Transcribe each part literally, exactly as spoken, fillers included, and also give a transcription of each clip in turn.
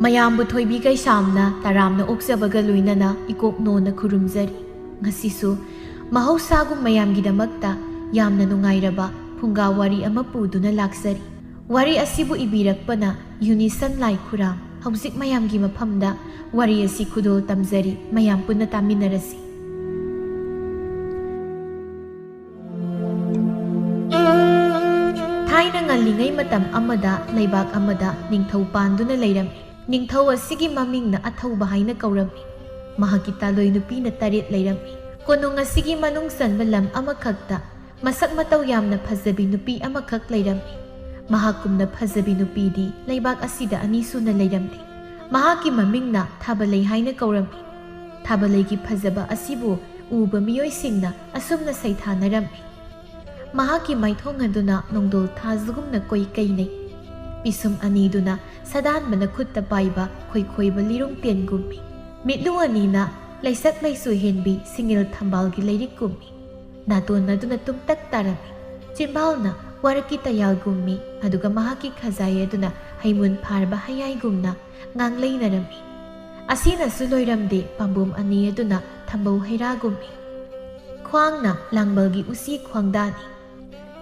ꯃꯌꯥꯝꯕꯨ ꯊꯣꯏꯕꯤ ꯀꯩꯁꯥꯝꯅ ꯇꯔꯥꯝꯅ ꯑꯣꯛꯆꯕꯒ ꯂꯣꯏꯅꯅ ꯏꯀꯣꯛ ꯅꯣꯟꯅ ꯈꯨꯔꯨꯝꯖꯔꯤ꯫ ꯉꯁꯤꯁꯨ ꯃꯍꯧꯁꯥꯒꯨꯝ ꯃꯌꯥꯝꯒꯤꯗꯃꯛꯇ ꯌꯥꯝꯅ ꯅꯨꯡꯉꯥꯏꯔꯕ ꯐꯨꯡꯒꯥ ꯋꯥꯔꯤ ꯑꯃ ꯄꯨꯗꯨꯅ ꯂꯥꯛꯆꯔꯤ꯫ ꯋꯥꯔꯤ ꯑꯁꯤꯕꯨ ꯏꯕꯤꯔꯛꯄꯅ ꯌꯨꯅꯤꯁꯟ ꯂꯥꯏ ꯈꯨꯔꯥꯝ꯫ ꯍꯧꯖꯤꯛ ꯃꯌꯥꯝꯒꯤ ꯃꯐꯝꯗ ꯋꯥꯔꯤ ꯑꯁꯤ ꯈꯨꯗꯣꯜ ꯇꯝꯖꯔꯤ, ꯃꯌꯥꯝ ꯄꯨꯟꯅ ꯇꯥꯃꯤꯟꯅꯔꯁꯤ꯫ ꯊꯥꯏꯅ ꯉꯜꯂꯤꯉꯩ ꯃꯇꯝ ꯑꯃꯗ ꯂꯩꯕꯥꯛ ꯑꯃꯗ ꯅꯤꯡꯊꯧ ꯄꯥꯟꯗꯨꯅ ꯂꯩꯔꯝꯃꯤ꯫ ꯅꯤꯡꯊꯧ ꯑꯁꯤꯒꯤ ꯃꯃꯤꯡꯅ ꯑꯊꯧꯕ ꯍꯥꯏꯅ ꯀꯧꯔꯝꯃꯤ꯫ ꯃꯍꯥꯛꯀꯤ ꯇꯥꯂꯣꯏ ꯅꯨꯄꯤꯅ ꯇꯔꯦꯠ ꯂꯩꯔꯝꯃꯤ꯫ ꯀꯣꯅꯨꯡ ꯑꯁꯤꯒꯤ ꯃꯅꯨꯡ ꯆꯟꯕ ꯂꯝ ꯑꯃꯈꯛꯇ ꯃꯁꯛ ꯃꯇꯧ ꯌꯥꯝꯅ ꯐꯖꯕꯤ ꯅꯨꯄꯤ ꯑꯃꯈꯛ ꯂꯩꯔꯝꯃꯤ꯫ ꯃꯍꯥꯛꯀꯨꯝꯅ ꯐꯖꯕꯤ ꯅꯨꯄꯤꯗꯤ ꯂꯩꯕꯥꯛ ꯑꯁꯤꯗ ꯑꯅꯤ ꯁꯨꯅ ꯂꯩꯔꯝꯗꯦ꯫ ꯃꯍꯥꯛꯀꯤ ꯃꯃꯤꯡꯅ ꯊꯥꯕꯂꯩ ꯍꯥꯏꯅ ꯀꯧꯔꯝꯃꯤ꯫ ꯊꯥꯕꯂꯩꯒꯤ ꯐꯖꯕ ꯑꯁꯤꯕꯨ ꯎꯕ ꯃꯤꯑꯣꯏꯁꯤꯡꯅ ꯑꯁꯨꯝꯅ ꯁꯩꯊꯥꯅꯔꯝꯃꯤ: ꯃꯍꯥꯛꯀꯤ ꯃꯥꯏꯊꯣꯡ ꯑꯗꯨꯅ ꯅꯣꯡꯗꯣꯜ ꯊꯥꯖꯒꯨꯝꯅ ꯀꯣꯏ ꯀꯩꯅꯩ꯫ ꯄꯤꯁꯨꯝ ꯑꯅꯤꯗꯨꯅ ꯁꯥꯗꯥꯟꯕꯅ ꯈꯨꯠꯇ ꯄꯥꯏꯕ ꯈꯣꯏꯈꯣꯏꯕ ꯂꯤꯔꯨꯡ ꯇꯦꯟꯒꯨꯝꯃꯤ꯫ ꯃꯤꯠꯂꯨ ꯑꯅꯤꯅ ꯂꯩꯁꯛ ꯂꯩꯁꯨ ꯍꯦꯟꯕꯤ ꯁꯤꯡꯒꯤꯜ ꯊꯝꯕꯥꯜꯒꯤ ꯂꯩꯔꯤꯛꯀꯨꯝꯃꯤ꯫ ꯅꯥꯇꯣꯟ ꯑꯗꯨꯅ ꯇꯨꯝꯇꯛ ꯇꯥꯔꯝꯃꯤ꯫ ꯆꯤꯝꯕꯥꯜꯅ ꯋꯥꯔꯛꯀꯤ ꯇꯌꯥꯜꯒꯨꯝꯃꯤ, ꯑꯗꯨꯒ ꯃꯍꯥꯛꯀꯤ ꯈꯖꯥꯏ ꯑꯗꯨꯅ ꯍꯩꯃꯨꯟ ꯐꯥꯔꯕ ꯍꯌꯥꯏꯒꯨꯝꯅ ꯉꯥꯡꯂꯩꯅꯔꯝꯃꯤ꯫ ꯑꯁꯤꯅꯁꯨ ꯂꯣꯏꯔꯝꯗꯦ, ꯄꯥꯝꯕꯣꯝ ꯑꯅꯤ ꯑꯗꯨꯅ ꯊꯝꯕꯧ ꯍꯩꯔꯥꯒꯨꯝꯃꯤ꯫ ꯈ꯭ꯋꯥꯡꯅ ꯂꯥꯡꯕꯜꯒꯤ ꯎꯆꯤ ꯈ꯭ꯋꯥꯡꯗꯥꯅꯤ꯫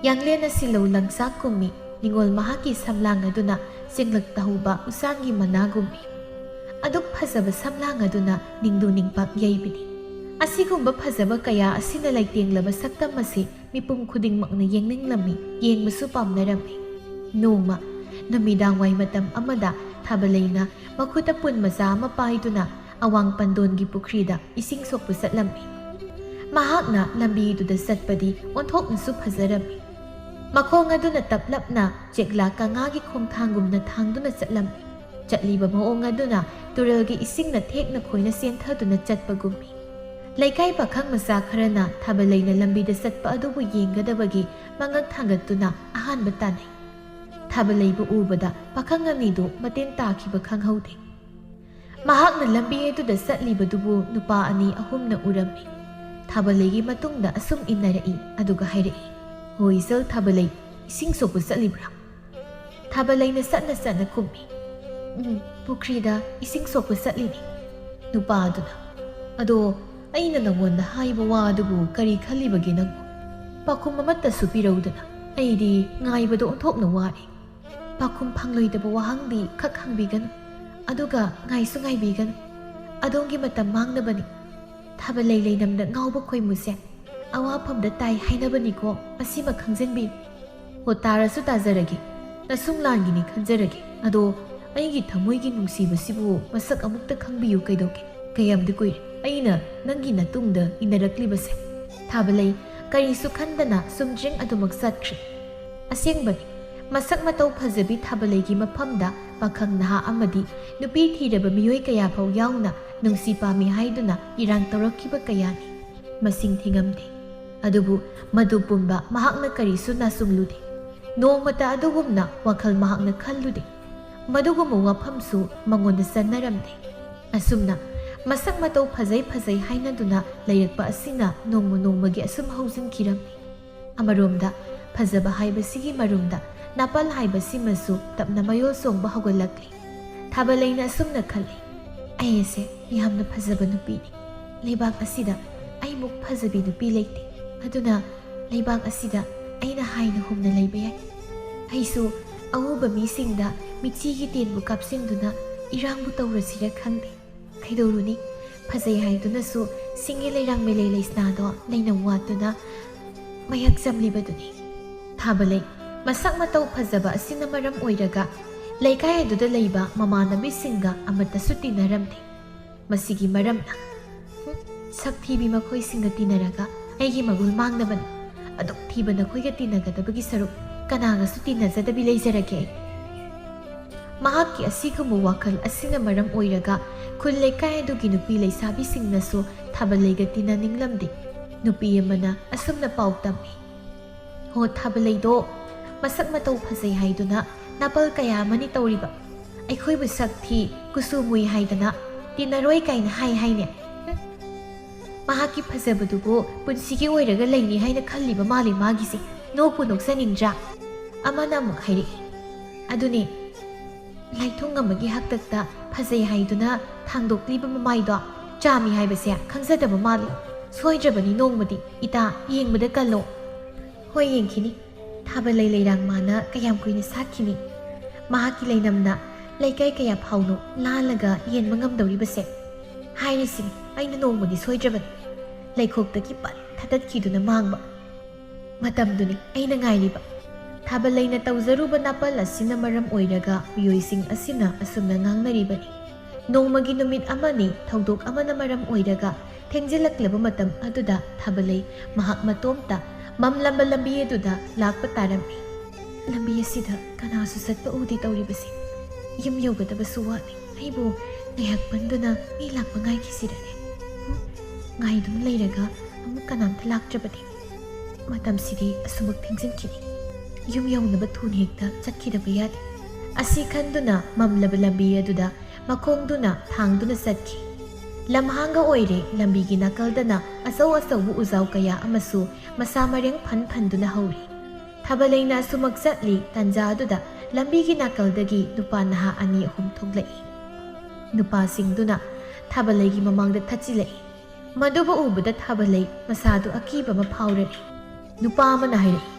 ꯌꯥꯡꯂꯦꯟꯅ ꯁꯤꯜꯂꯧ ꯂꯪꯆꯥꯛꯀꯨꯝꯃꯤ, ꯅꯤꯉꯣꯜ ꯃꯍꯥꯛꯀꯤ ꯁꯝꯂꯥꯡ ꯑꯗꯨꯅ ꯆꯦꯡꯂꯛ ꯇꯍꯧꯕ ꯎꯆꯥꯟꯒꯤ ꯃꯅꯥꯒꯨꯝꯃꯤ꯫ ꯑꯗꯨꯛ ꯐꯖꯕ ꯁꯝꯂꯥꯡ ꯑꯗꯨꯅ ꯅꯤꯡꯗꯨ ꯅꯤꯡꯄꯥꯛ ꯌꯩꯕꯤꯅꯤ꯫ ꯑꯁꯤꯒꯨꯝꯕ ꯐꯖꯕ ꯀꯌꯥ ꯑꯁꯤꯅ ꯂꯩꯇꯦꯡꯂꯕ ꯁꯛꯇꯝ ꯑꯁꯤ ꯃꯤꯄꯨꯝ ꯈꯨꯗꯤꯡꯃꯛꯅ ꯌꯦꯡꯅꯤꯡꯂꯝꯃꯤ, ꯌꯦꯡꯕꯁꯨ ꯄꯥꯝꯅꯔꯝꯃꯤ꯫ ꯅꯣꯡꯃ ꯅꯨꯃꯤꯗꯥꯡꯋꯥꯏ ꯃꯇꯝ ꯑꯃꯗ ꯊꯥꯕꯂꯩꯅ ꯃꯈꯨꯠꯇ ꯄꯨꯟ ꯃꯆꯥ ꯑꯃ ꯄꯥꯏꯗꯨꯅ ꯑꯋꯥꯡ ꯄꯟꯗꯣꯟꯒꯤ ꯄꯨꯈ꯭ꯔꯤꯗ ꯏꯁꯤꯡ ꯁꯣꯛꯄ ꯆꯠꯂꯝꯃꯤ꯫ ꯃꯍꯥꯛꯅ ꯂꯝꯕꯤꯗꯨꯗ ꯆꯠꯄꯗꯤ ꯑꯣꯟꯊꯣꯛꯅꯁꯨ ꯐꯖꯔꯝꯃꯤ꯫ ꯃꯈꯣꯡ ꯑꯗꯨꯅ ꯇꯞꯂꯞꯅ ꯆꯦꯛꯂꯥ ꯀꯪꯉꯥꯒꯤ ꯈꯣꯡꯊꯥꯡꯒꯨꯝꯅ ꯊꯥꯡꯗꯨꯅ ꯆꯠꯂꯝꯃꯤ꯫ ꯆꯠꯂꯤꯕ ꯃꯑꯣꯡ ꯑꯗꯨꯅ ꯇꯨꯔꯦꯜꯒꯤ ꯏꯁꯤꯡꯅ ꯊꯦꯛꯅ ꯈꯣꯏꯅ ꯆꯦꯟꯊꯗꯨꯅ ꯆꯠꯄꯒꯨꯝꯃꯤ꯫ ꯂꯩꯀꯥꯏ ꯄꯥꯈꯪ ꯃꯆꯥ ꯈꯔꯅ ꯊꯥꯕꯂꯩꯅ ꯂꯝꯕꯤꯗ ꯆꯠꯄ ꯑꯗꯨꯕꯨ ꯌꯦꯡꯒꯗꯕꯒꯤ ꯃꯉꯛ ꯊꯥꯡꯒꯠꯇꯨꯅ ꯑꯍꯥꯟꯕ ꯇꯥꯟꯅꯩ꯫ ꯊꯥꯕꯂꯩꯕꯨ ꯎꯕꯗ ꯄꯥꯈꯪ ꯑꯅꯤꯗꯨ ꯃꯇꯦꯟ ꯇꯥꯈꯤꯕ ꯈꯪꯍꯧꯗꯦ꯫ ꯃꯍꯥꯛꯅ ꯂꯝꯕꯤ ꯑꯗꯨꯗ ꯆꯠꯂꯤꯕꯗꯨꯕꯨ ꯅꯨꯄꯥ ꯑꯅꯤ ꯑꯍꯨꯝꯅ ꯎꯔꯝꯃꯤ꯫ ꯊꯥꯕꯂꯩꯒꯤ ꯃꯇꯨꯡꯗ ꯑꯁꯨꯝ ꯏꯟꯅꯔꯛꯏ, ꯑꯗꯨꯒ ꯍꯥꯏꯔꯛꯏ, "ꯍꯣ ꯏꯆꯜ ꯊꯥꯕꯂꯩ, ꯏꯁꯤꯡ ꯁꯣꯛꯄ ꯆꯠꯂꯤꯕ꯭ꯔꯥ?" ꯊꯥꯕꯂꯩꯅ ꯆꯠꯅ ꯆꯠꯅ ꯈꯨꯝꯃꯤ, "ꯎꯝ, ꯄꯨꯈ꯭ꯔꯤꯗ ꯏꯁꯤꯡ ꯁꯣꯛꯄ ꯆꯠꯂꯤꯅꯤ"꯫ ꯅꯨꯄꯥꯗꯨꯅ, "ꯑꯗꯣ ꯑꯩꯅ ꯅꯉꯣꯟꯗ ꯍꯥꯏꯕ ꯋꯥ ꯑꯗꯨꯕꯨ ꯀꯔꯤ ꯈꯜꯂꯤꯕꯒꯦ ꯅꯪꯕꯨ? ꯄꯥꯎꯈꯨꯝ ꯑꯃꯠꯇꯁꯨ ꯄꯤꯔꯧꯗꯅ꯫ ꯑꯩꯗꯤ ꯉꯥꯏꯕꯗ ꯑꯣꯟꯊꯣꯛꯅ ꯋꯥꯔꯦ꯫ ꯄꯥꯎꯈꯨꯝ ꯐꯪꯂꯣꯏꯗꯕ ꯋꯥꯍꯪꯗꯤ ꯈꯛ ꯍꯪꯕꯤꯒꯅꯨ, ꯑꯗꯨꯒ ꯉꯥꯏꯁꯨ ꯉꯥꯏꯕꯤꯒꯅꯨ꯫ ꯑꯗꯣꯝꯒꯤ ꯃꯇꯝ ꯃꯥꯡꯅꯕꯅꯤ꯫ ꯊꯥꯕꯂꯩ ꯂꯩꯅꯝꯗ ꯉꯥꯎꯕ ꯈꯣꯏꯃꯨꯁꯦ ꯑꯋꯥꯐꯝꯗ ꯇꯥꯏ ꯍꯥꯏꯅꯕꯅꯤꯀꯣ, ꯃꯁꯤꯃ ꯈꯪꯖꯟꯕꯤꯌꯨ"꯫ "ꯍꯣ, ꯇꯥꯔꯁꯨ ꯇꯥꯖꯔꯒꯦ, ꯅꯁꯨꯡ ꯂꯥꯟꯒꯤꯅꯤ ꯈꯟꯖꯔꯒꯦ꯫ ꯑꯗꯣ ꯑꯩꯒꯤ ꯊꯃꯣꯏꯒꯤ ꯅꯨꯡꯁꯤꯕꯁꯤꯕꯨ ꯃꯁꯛ ꯑꯃꯨꯛꯇ ꯈꯪꯕꯤꯌꯨ ꯀꯩꯗꯧꯒꯦ? ꯀꯌꯥꯝꯗꯤ ꯀꯨꯏꯔꯦ ꯑꯩꯅ ꯅꯪꯒꯤ ꯅꯇꯨꯡꯗ ꯏꯟꯅꯔꯛꯂꯤꯕꯁꯦ"꯫ ꯊꯥꯕꯂꯩ ꯀꯔꯤꯁꯨ ꯈꯟꯗꯅ ꯆꯨꯝꯗ꯭ꯔꯤꯡ ꯑꯗꯨꯃꯛ ꯆꯠꯈ꯭ꯔꯦ꯫ ꯑꯁꯦꯡꯕꯅꯤ, ꯃꯁꯛ ꯃꯇꯧ ꯐꯖꯕꯤ ꯊꯥꯕꯂꯩꯒꯤ ꯃꯐꯝꯗ ꯄꯥꯈꯪ ꯅꯍꯥ ꯑꯃꯗꯤ ꯅꯨꯄꯤ ꯊꯤꯔꯕ ꯃꯤꯑꯣꯏ ꯀꯌꯥ ꯐꯥꯎ ꯌꯥꯎꯅ ꯅꯨꯡꯁꯤ ꯄꯥꯝꯃꯤ ꯍꯥꯏꯗꯨꯅ ꯏꯔꯥꯡ ꯇꯧꯔꯛꯈꯤꯕ ꯀꯌꯥꯅꯤ꯫ ꯃꯁꯤꯡ ꯊꯤꯉꯝꯗꯦ꯫ ꯑꯗꯨꯕꯨ ꯃꯗꯨ ꯄꯨꯝꯕ ꯃꯍꯥꯛꯅ ꯀꯔꯤꯁꯨ ꯅꯥꯆꯨꯡꯂꯨꯗꯦ꯫ ꯅꯣꯡꯃꯇ ꯑꯗꯨꯒꯨꯝꯅ ꯋꯥꯈꯜ ꯃꯍꯥꯛꯅ ꯈꯜꯂꯨꯗꯦ꯫ ꯃꯗꯨꯒꯨꯝꯕ ꯋꯥꯐꯝꯁꯨ ꯃꯉꯣꯟꯗ ꯆꯟꯅꯔꯝꯗꯦ꯫ ꯑꯁꯨꯝꯅ ꯃꯁꯛ ꯃꯇꯧ ꯐꯖꯩ ꯐꯖꯩ ꯍꯥꯏꯅꯗꯨꯅ ꯂꯩꯔꯛꯄ ꯑꯁꯤꯅ ꯅꯣꯡꯃ ꯅꯣꯡꯃꯒꯤ ꯑꯁꯨꯝ ꯍꯧꯖꯤꯟꯈꯤꯔꯝꯃꯤ꯫ ꯑꯃꯔꯣꯝꯗ ꯐꯖꯕ ꯍꯥꯏꯕꯁꯤꯒꯤ ꯃꯔꯨꯝꯗ ꯅꯥꯄꯜ ꯍꯥꯏꯕꯁꯤꯃꯁꯨ ꯇꯞꯅ ꯃꯌꯣꯜ ꯆꯣꯡꯕ ꯍꯧꯒꯠꯂꯛꯂꯤ꯫ ꯊꯥꯕꯂꯩꯅ ꯑꯁꯨꯝꯅ ꯈꯜꯂꯤ, "ꯑꯩ ꯑꯁꯦ ꯌꯥꯝꯅ ꯐꯖꯕ ꯅꯨꯄꯤꯅꯤ꯫ ꯂꯩꯕꯥꯛ ꯑꯁꯤꯗ ꯑꯩꯃꯨꯛ ꯐꯖꯕꯤ ꯅꯨꯄꯤ ꯂꯩꯇꯦ꯫ ꯑꯗꯨꯅ ꯂꯩꯕꯥꯛ ꯑꯁꯤꯗ ꯑꯩꯅ ꯍꯥꯏꯅ ꯍꯨꯝꯅ ꯂꯩꯕ ꯌꯥꯏ꯫ ꯑꯩꯁꯨ ꯑꯎꯕ ꯃꯤꯁꯤꯡꯗ ꯃꯤꯆꯤꯒꯤ ꯇꯦꯟꯕꯨ ꯀꯥꯞꯁꯤꯟꯗꯨꯅ ꯏꯔꯥꯡꯕꯨ ꯇꯧꯔꯁꯤꯔ ꯈꯪꯗꯦ꯫ ꯀꯩꯗꯧꯔꯨꯅꯤ? ꯐꯖꯩ ꯍꯥꯏꯗꯨꯅꯁꯨ ꯁꯤꯡꯒꯤ ꯂꯩꯔꯥꯡ ꯃꯦꯂꯩ ꯂꯩꯁꯅꯥꯗꯣ ꯂꯩꯅ ꯋꯥꯠꯇꯨꯅ ꯃꯌꯥꯛ ꯆꯝꯂꯤꯕꯗꯨꯅꯤ"꯫ ꯊꯥꯕꯂꯩ ꯃꯁꯛ ꯃꯇꯧ ꯐꯖꯕ ꯑꯁꯤꯅ ꯃꯔꯝ ꯑꯣꯏꯔꯒ ꯂꯩꯀꯥꯏ ꯑꯗꯨꯗ ꯂꯩꯕ ꯃꯃꯥꯟꯅꯕꯤꯁꯤꯡꯒ ꯑꯃꯠꯇꯁꯨ ꯇꯤꯟꯅꯔꯝꯗꯦ꯫ ꯃꯁꯤꯒꯤ ꯃꯔꯝꯅ, "ꯍꯨꯝ, ꯁꯛ ꯊꯤꯕꯤ ꯃꯈꯣꯏꯁꯤꯡꯒ ꯇꯤꯟꯅꯔꯒ ꯑꯩꯒꯤ ꯃꯒꯨꯟ ꯃꯥꯡꯅꯕꯅꯤ꯫ ꯑꯗꯨꯛ ꯊꯤꯕ ꯅꯈꯣꯏꯒ ꯇꯤꯟꯅꯒꯗꯕꯒꯤ ꯁꯔꯨꯛ ꯀꯅꯥꯒꯁꯨ ꯇꯤꯟꯅꯖꯗꯕꯤ ꯂꯩꯖꯔꯒꯦ ꯑꯩ"꯫ ꯃꯍꯥꯛꯀꯤ ꯑꯁꯤꯒꯨꯝꯕ ꯋꯥꯈꯜ ꯑꯁꯤꯅ ꯃꯔꯝ ꯑꯣꯏꯔꯒ ꯈꯨꯜ ꯂꯩꯀꯥꯏ ꯑꯗꯨꯒꯤ ꯅꯨꯄꯤ ꯂꯩꯁꯥꯕꯤꯁꯤꯡꯅꯁꯨ ꯊꯥꯕꯂꯩꯒ ꯇꯤꯟꯅꯅꯤꯡꯂꯝꯗꯦ꯫ ꯅꯨꯄꯤ ꯑꯃꯅ ꯑꯁꯨꯝꯅ ꯄꯥꯎ ꯇꯝꯃꯤ, "ꯍꯣ ꯊꯥꯕꯂꯩꯗꯣ, ꯃꯁꯛ ꯃꯇꯧ ꯐꯖꯩ ꯍꯥꯏꯗꯨꯅ ꯅꯥꯄꯜ ꯀꯌꯥ ꯑꯃꯅꯤ ꯇꯧꯔꯤꯕ꯫ ꯑꯩꯈꯣꯏꯕꯨ ꯁꯛ ꯊꯤ, ꯀꯨꯆꯨ ꯃꯨꯏ ꯍꯥꯏꯗꯅ ꯇꯤꯟꯅꯔꯣꯏ ꯀꯥꯏꯅ ꯍꯥꯏ ꯍꯥꯏꯅꯦ"꯫ ꯍꯨꯝ꯫ ꯃꯍꯥꯛꯀꯤ ꯐꯖꯕꯗꯨꯕꯨ ꯄꯨꯟꯁꯤꯒꯤ ꯑꯣꯏꯔꯒ ꯂꯩꯅꯤ ꯍꯥꯏꯅ ꯈꯜꯂꯤꯕ ꯃꯥꯜꯂꯤ ꯃꯥꯒꯤꯁꯦ꯫ ꯅꯣꯛꯄꯨ ꯅꯣꯛꯆꯅꯤꯡꯗ꯭ꯔꯥ? ꯑꯃꯅ ꯑꯃꯨꯛ ꯍꯥꯏꯔꯛꯏ, "ꯑꯗꯨꯅꯦ, ꯂꯥꯏꯊꯣꯡ ꯑꯃꯒꯤ ꯍꯥꯛꯇꯛꯇ ꯐꯖꯩ ꯍꯥꯏꯗꯨꯅ ꯊꯥꯡꯗꯣꯛꯂꯤꯕ ꯃꯃꯥꯏꯗꯣ ꯆꯥꯝꯃꯤ ꯍꯥꯏꯕꯁꯦ ꯈꯪꯖꯗꯕ ꯃꯥꯜꯂꯤ꯫ ꯁꯣꯏꯗ꯭ꯔꯕꯅꯤ ꯅꯣꯡꯃꯗꯤ꯫ ꯏꯇꯥ, ꯌꯦꯡꯕꯗ ꯀꯜꯂꯣ꯫" "ꯍꯣꯏ, ꯌꯦꯡꯈꯤꯅꯤ꯫ ꯊꯥꯕꯂꯩ ꯂꯩꯔꯥꯡ ꯃꯥꯅ ꯀꯌꯥꯝ ꯀꯨꯏꯅ ꯁꯥꯠꯈꯤꯅꯤ? ꯃꯍꯥꯛꯀꯤ ꯂꯩꯅꯝꯅ ꯂꯩꯀꯥꯏ ꯀꯌꯥ ꯐꯥꯎꯅꯣ ꯂꯥꯜꯂꯒ ꯌꯦꯟꯕ ꯉꯝꯗꯧꯔꯤꯕꯁꯦ? ꯍꯥꯏꯔꯤꯁꯤꯅꯤ, ꯑꯩꯅ ꯅꯣꯡꯃꯗꯤ ꯁꯣꯏꯗ꯭ꯔꯕꯅꯤ ꯂꯩꯈꯣꯛꯇꯒꯤ ꯄꯠ ꯊꯥꯗꯠꯈꯤꯗꯨꯅ ꯃꯥꯡꯕ꯫ ꯃꯇꯝꯗꯨꯅꯤ ꯑꯩꯅ ꯉꯥꯏꯔꯤꯕ꯫" ꯊꯥꯕꯂꯩꯅ ꯇꯧꯖꯔꯨꯕ ꯅꯥꯄꯜ ꯑꯁꯤꯅ ꯃꯔꯝ ꯑꯣꯏꯔꯒ ꯃꯤꯑꯣꯏꯁꯤꯡ ꯑꯁꯤꯅ ꯑꯁꯨꯝꯅ ꯉꯥꯡꯅꯔꯤꯕꯅꯤ꯫ ꯅꯣꯡꯃꯒꯤ ꯅꯨꯃꯤꯠ ꯑꯃꯅꯤ ꯊꯧꯗꯣꯛ ꯑꯃꯅ ꯃꯔꯝ ꯑꯣꯏꯔꯒ ꯊꯦꯡꯖꯤꯜꯂꯛꯂꯕ ꯃꯇꯝ ꯑꯗꯨꯗ ꯊꯥꯕꯂꯩ ꯃꯍꯥꯛ ꯃꯇꯣꯝꯇ ꯃꯝꯂꯝꯕ ꯂꯝꯕꯤ ꯑꯗꯨꯗ ꯂꯥꯛꯄ ꯇꯥꯔꯝꯃꯤ꯫ "ꯂꯝꯕꯤ ꯑꯁꯤꯗ ꯀꯅꯥꯁꯨ ꯆꯠꯄ ꯎꯗꯦ ꯇꯧꯔꯤꯕꯁꯦ꯫ ꯌꯨꯝ ꯌꯧꯒꯗꯕꯁꯨ ꯋꯥꯠꯂꯤ꯫ ꯑꯩꯕꯨ ꯉꯥꯏꯍꯥꯛ ꯄꯟꯗꯨꯅ ꯃꯤ ꯂꯥꯛꯄ ꯉꯥꯏꯈꯤꯁꯤꯔꯅꯦ? ꯍꯨꯝ, ꯉꯥꯏꯗꯨꯅ ꯂꯩꯔꯒ ꯑꯃꯨꯛ ꯀꯅꯥꯝꯇ ꯂꯥꯛꯇ꯭ꯔꯕꯗꯤ ꯃꯇꯝꯁꯤꯗꯤ ꯑꯁꯨꯃꯛ ꯊꯦꯡꯖꯤꯟꯈꯤꯅꯤ꯫ ꯌꯨꯝ ꯌꯧꯅꯕ ꯊꯨꯅ ꯍꯦꯛꯇ ꯆꯠꯈꯤꯗꯕ ꯌꯥꯗꯦ꯫" ꯑꯁꯤ ꯈꯟꯗꯨꯅ ꯃꯝꯂꯕ ꯂꯝꯕꯤ ꯑꯗꯨꯗ ꯃꯈꯣꯡꯗꯨꯅ ꯊꯥꯡꯗꯨꯅ ꯆꯠꯈꯤ꯫ ꯂꯝꯍꯥꯡꯒ ꯑꯣꯏꯔꯦ꯫ ꯂꯝꯕꯤꯒꯤ ꯅꯥꯀꯜꯗꯅ ꯑꯆꯧ ꯑꯆꯧꯕ ꯎꯖꯥꯎ ꯀꯌꯥ ꯑꯃꯁꯨ ꯃꯁꯥ ꯃꯔꯦꯡ ꯐꯟ ꯐꯟꯗꯨꯅ ꯍꯧꯔꯤ꯫ ꯊꯥꯕꯂꯩꯅ ꯑꯁꯨꯃꯛ ꯆꯠꯂꯤ꯫ ꯇꯟꯖꯥ ꯑꯗꯨꯗ ꯂꯝꯕꯤꯒꯤ ꯅꯥꯀꯜꯗꯒꯤ ꯅꯨꯄꯥ ꯅꯍꯥ ꯑꯅꯤ ꯑꯍꯨꯝ ꯊꯣꯛꯂꯛꯏ꯫ ꯅꯨꯄꯥꯁꯤꯡꯗꯨꯅ ꯊꯥꯕꯂꯩꯒꯤ ꯃꯃꯥꯡꯗ ꯊꯠꯆꯤꯜꯂꯛꯏ꯫ ꯃꯗꯨꯕꯨ ꯎꯕꯗ ꯊꯥꯕꯂꯩ ꯃꯁꯥꯗꯨ ꯑꯀꯤꯕ ꯑꯃ ꯐꯥꯎꯔꯛꯏ꯫ ꯅꯨꯄꯥ ꯑꯃꯅ ꯍꯥꯏꯔꯛꯏ,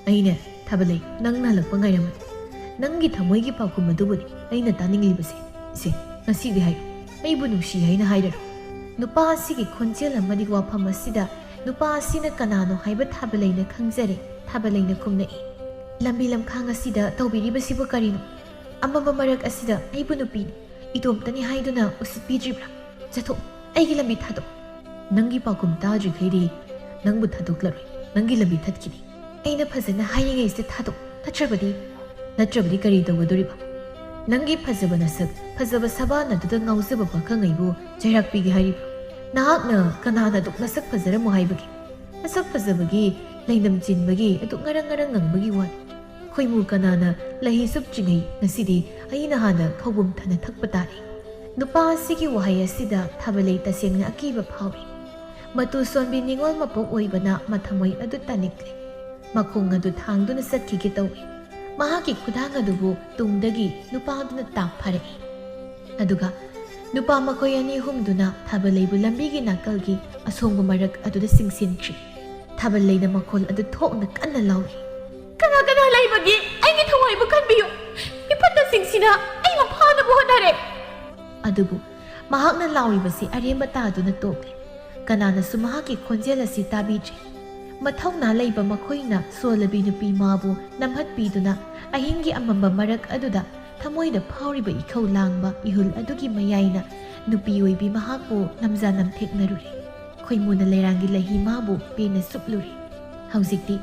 "ꯑꯩꯅꯦ, ꯊꯥꯕꯂꯩ, ꯅꯪꯅ ꯍꯜꯂꯛꯄ ꯉꯥꯏꯔꯝꯕꯅꯤ꯫ ꯅꯪꯒꯤ ꯊꯃꯣꯏꯒꯤ ꯄꯥꯎꯈꯨꯝ ꯑꯗꯨꯕꯨꯅꯤ ꯑꯩꯅ ꯇꯥꯅꯤꯡꯂꯤꯕꯁꯦ꯫ ꯏꯁꯦ, ꯉꯁꯤꯗꯤ ꯍꯥꯏꯔꯣ, ꯑꯩꯕꯨ ꯅꯨꯡꯁꯤ ꯍꯥꯏꯅ ꯍꯥꯏꯔꯔꯣ?" ꯅꯨꯄꯥ ꯑꯁꯤꯒꯤ ꯈꯣꯟꯖꯦꯜ ꯑꯃꯗꯤ ꯋꯥꯐꯝ ꯑꯁꯤꯗ ꯅꯨꯄꯥ ꯑꯁꯤꯅ ꯀꯅꯥꯅꯣ ꯍꯥꯏꯕ ꯊꯥꯕꯂꯩꯅ ꯈꯪꯖꯔꯦ꯫ ꯊꯥꯕꯂꯩꯅ ꯈꯨꯝꯂꯛꯏ, "ꯂꯝꯕꯤ ꯂꯝꯈꯥꯡ ꯑꯁꯤꯗ ꯇꯧꯕꯤꯔꯤꯕꯁꯤꯕꯨ ꯀꯔꯤꯅꯣ? ꯑꯃꯝꯕ ꯃꯔꯛ ꯑꯁꯤꯗ ꯑꯩꯕꯨ ꯅꯨꯄꯤꯅꯤ, ꯏꯇꯣꯝꯇꯅꯤ ꯍꯥꯏꯗꯨꯅ ꯎꯁꯤꯠꯄꯤꯗ꯭ꯔꯤꯕ꯭ꯔꯥ? ꯆꯠꯊꯣꯛ, ꯑꯩꯒꯤ ꯂꯝꯕꯤ ꯊꯥꯗꯣꯛ꯫ ꯅꯪꯒꯤ ꯄꯥꯎꯈꯨꯝ ꯇꯥꯗ꯭ꯔꯤꯈꯩꯗꯤ ꯅꯪꯕꯨ ꯊꯥꯗꯣꯛꯂꯔꯣꯏ꯫ ꯅꯪꯒꯤ ꯂꯝꯕꯤ ꯊꯠꯈꯤꯅꯤ꯫ ꯑꯩꯅ ꯐꯖꯅ ꯍꯥꯏꯔꯤꯉꯩꯁꯤꯗ ꯊꯥꯗꯣꯛ, ꯅꯠꯇ꯭ꯔꯕꯗꯤ, ꯅꯠꯇ꯭ꯔꯕꯗꯤ ꯀꯔꯤ ꯇꯧꯒꯗꯣꯔꯤꯕ? ꯅꯪꯒꯤ ꯐꯖꯕ ꯅꯁꯛ, ꯐꯖꯕ ꯁꯕꯥꯟ ꯑꯗꯨꯗ ꯉꯥꯎꯖꯕ ꯄꯥꯈꯪ ꯑꯩꯕꯨ ꯆꯩꯔꯥꯛ ꯄꯤꯒꯦ ꯍꯥꯏꯔꯤꯕ꯭ꯔꯣ? ꯅꯍꯥꯛꯅ ꯀꯅꯥꯅ ꯑꯗꯨꯛ ꯅꯁꯛ ꯐꯖꯔꯝꯃꯣ ꯍꯥꯏꯕꯒꯦ? ꯅꯁꯛ ꯐꯖꯕꯒꯤ ꯂꯩꯅꯝ ꯆꯤꯟꯕꯒꯤ ꯑꯗꯨꯛ ꯉꯔꯪ ꯉꯔꯪ ꯉꯪꯕꯒꯤ ꯋꯥꯅꯤ꯫ ꯈꯣꯏꯃꯨ ꯀꯅꯥꯅ ꯂꯩ ꯆꯨꯞꯇ꯭ꯔꯤꯉꯩ ꯉꯁꯤꯗꯤ ꯑꯩꯅ ꯍꯥꯟꯅ ꯈꯧꯕꯨꯝ ꯊꯟꯅ ꯊꯛꯄ ꯇꯥꯔꯦ꯫" ꯅꯨꯄꯥ ꯑꯁꯤꯒꯤ ꯋꯥꯍꯩ ꯑꯁꯤꯗ ꯊꯥꯕꯂꯩ ꯇꯁꯦꯡꯅ ꯑꯀꯤꯕ ꯐꯥꯎꯔꯤ꯫ ꯃꯇꯨ ꯁꯣꯟꯕꯤ ꯅꯤꯉꯣꯜ ꯃꯄꯣꯛ ꯑꯣꯏꯕꯅ ꯃꯊꯃꯣꯏ ꯑꯗꯨ ꯇꯥꯅꯤꯡꯂꯦ꯫ ꯃꯈꯣꯡ ꯑꯗꯨ ꯊꯥꯡꯗꯨꯅ ꯆꯠꯈꯤꯒꯦ ꯇꯧꯏ꯫ ꯃꯍꯥꯛꯀꯤ ꯈꯨꯗꯥꯡ ꯑꯗꯨꯕꯨ ꯇꯨꯡꯗꯒꯤ ꯅꯨꯄꯥꯗꯨꯅ ꯇꯥꯛ ꯐꯥꯔꯛꯏ꯫ ꯑꯗꯨꯒ ꯅꯨꯄꯥ ꯃꯈꯣꯏ ꯑꯅꯤ ꯑꯍꯨꯝꯗꯨꯅ ꯊꯥꯕꯂꯩꯕꯨ ꯂꯝꯕꯤꯒꯤ ꯅꯥꯀꯜꯒꯤ ꯑꯁꯣꯡꯕ ꯃꯔꯛ ꯑꯗꯨꯗ ꯆꯤꯡꯁꯤꯟꯈ꯭ꯔꯤ꯫ ꯊꯥꯕꯂꯩꯅ ꯃꯈꯣꯜ ꯑꯗꯨ ꯊꯣꯛꯅ ꯀꯟꯅ ꯂꯥꯎꯏ꯫ "ꯀꯅꯥ ꯀꯅꯥ ꯂꯩꯕꯒꯦ? ꯑꯩꯒꯤ ꯊꯋꯥꯏꯕꯨ ꯀꯟꯕꯤꯌꯨ꯫ ꯃꯤꯐꯠꯇꯁꯤꯡꯁꯤꯅ ꯑꯩꯕꯨ ꯐꯥꯅꯕ ꯍꯣꯠꯅꯔꯦ!" ꯑꯗꯨꯕꯨ ꯃꯍꯥꯛꯅ ꯂꯥꯎꯔꯤꯕꯁꯤ ꯑꯔꯦꯝꯕ ꯇꯥꯗꯨꯅ ꯇꯣꯛꯂꯦ꯫ ꯀꯅꯥꯅꯁꯨ ꯃꯍꯥꯛꯀꯤ ꯈꯣꯟꯖꯦꯜ ꯑꯁꯤ ꯇꯥꯕꯤꯗ꯭ꯔꯦ꯫ ꯃꯊꯧꯅꯥ ꯂꯩꯕ ꯃꯈꯣꯏꯅ ꯁꯣꯜꯂꯕꯤ ꯅꯨꯄꯤ ꯃꯥꯕꯨ ꯅꯝꯍꯠꯄꯤꯗꯨꯅ ꯑꯍꯤꯡꯒꯤ ꯑꯃꯝꯕ ꯃꯔꯛ ꯑꯗꯨꯗ ꯊꯃꯣꯏꯗ ꯐꯥꯎꯔꯤꯕ ꯏꯈꯧ ꯂꯥꯡꯕ ꯏꯍꯨꯜ ꯑꯗꯨꯒꯤ ꯃꯌꯥꯏꯅ ꯅꯨꯄꯤ ꯑꯣꯏꯕꯤ ꯃꯍꯥꯛꯄꯨ ꯅꯝꯖꯥ ꯅꯝꯊꯦꯛꯅꯔꯨꯔꯦ꯫ ꯈꯣꯏꯃꯨꯅ ꯂꯩꯔꯥꯡꯒꯤ ꯂꯩꯍꯤ ꯃꯥꯕꯨ ꯄꯦꯟꯅ ꯆꯨꯞꯂꯨꯔꯦ꯫ ꯍꯧꯖꯤꯛꯇꯤ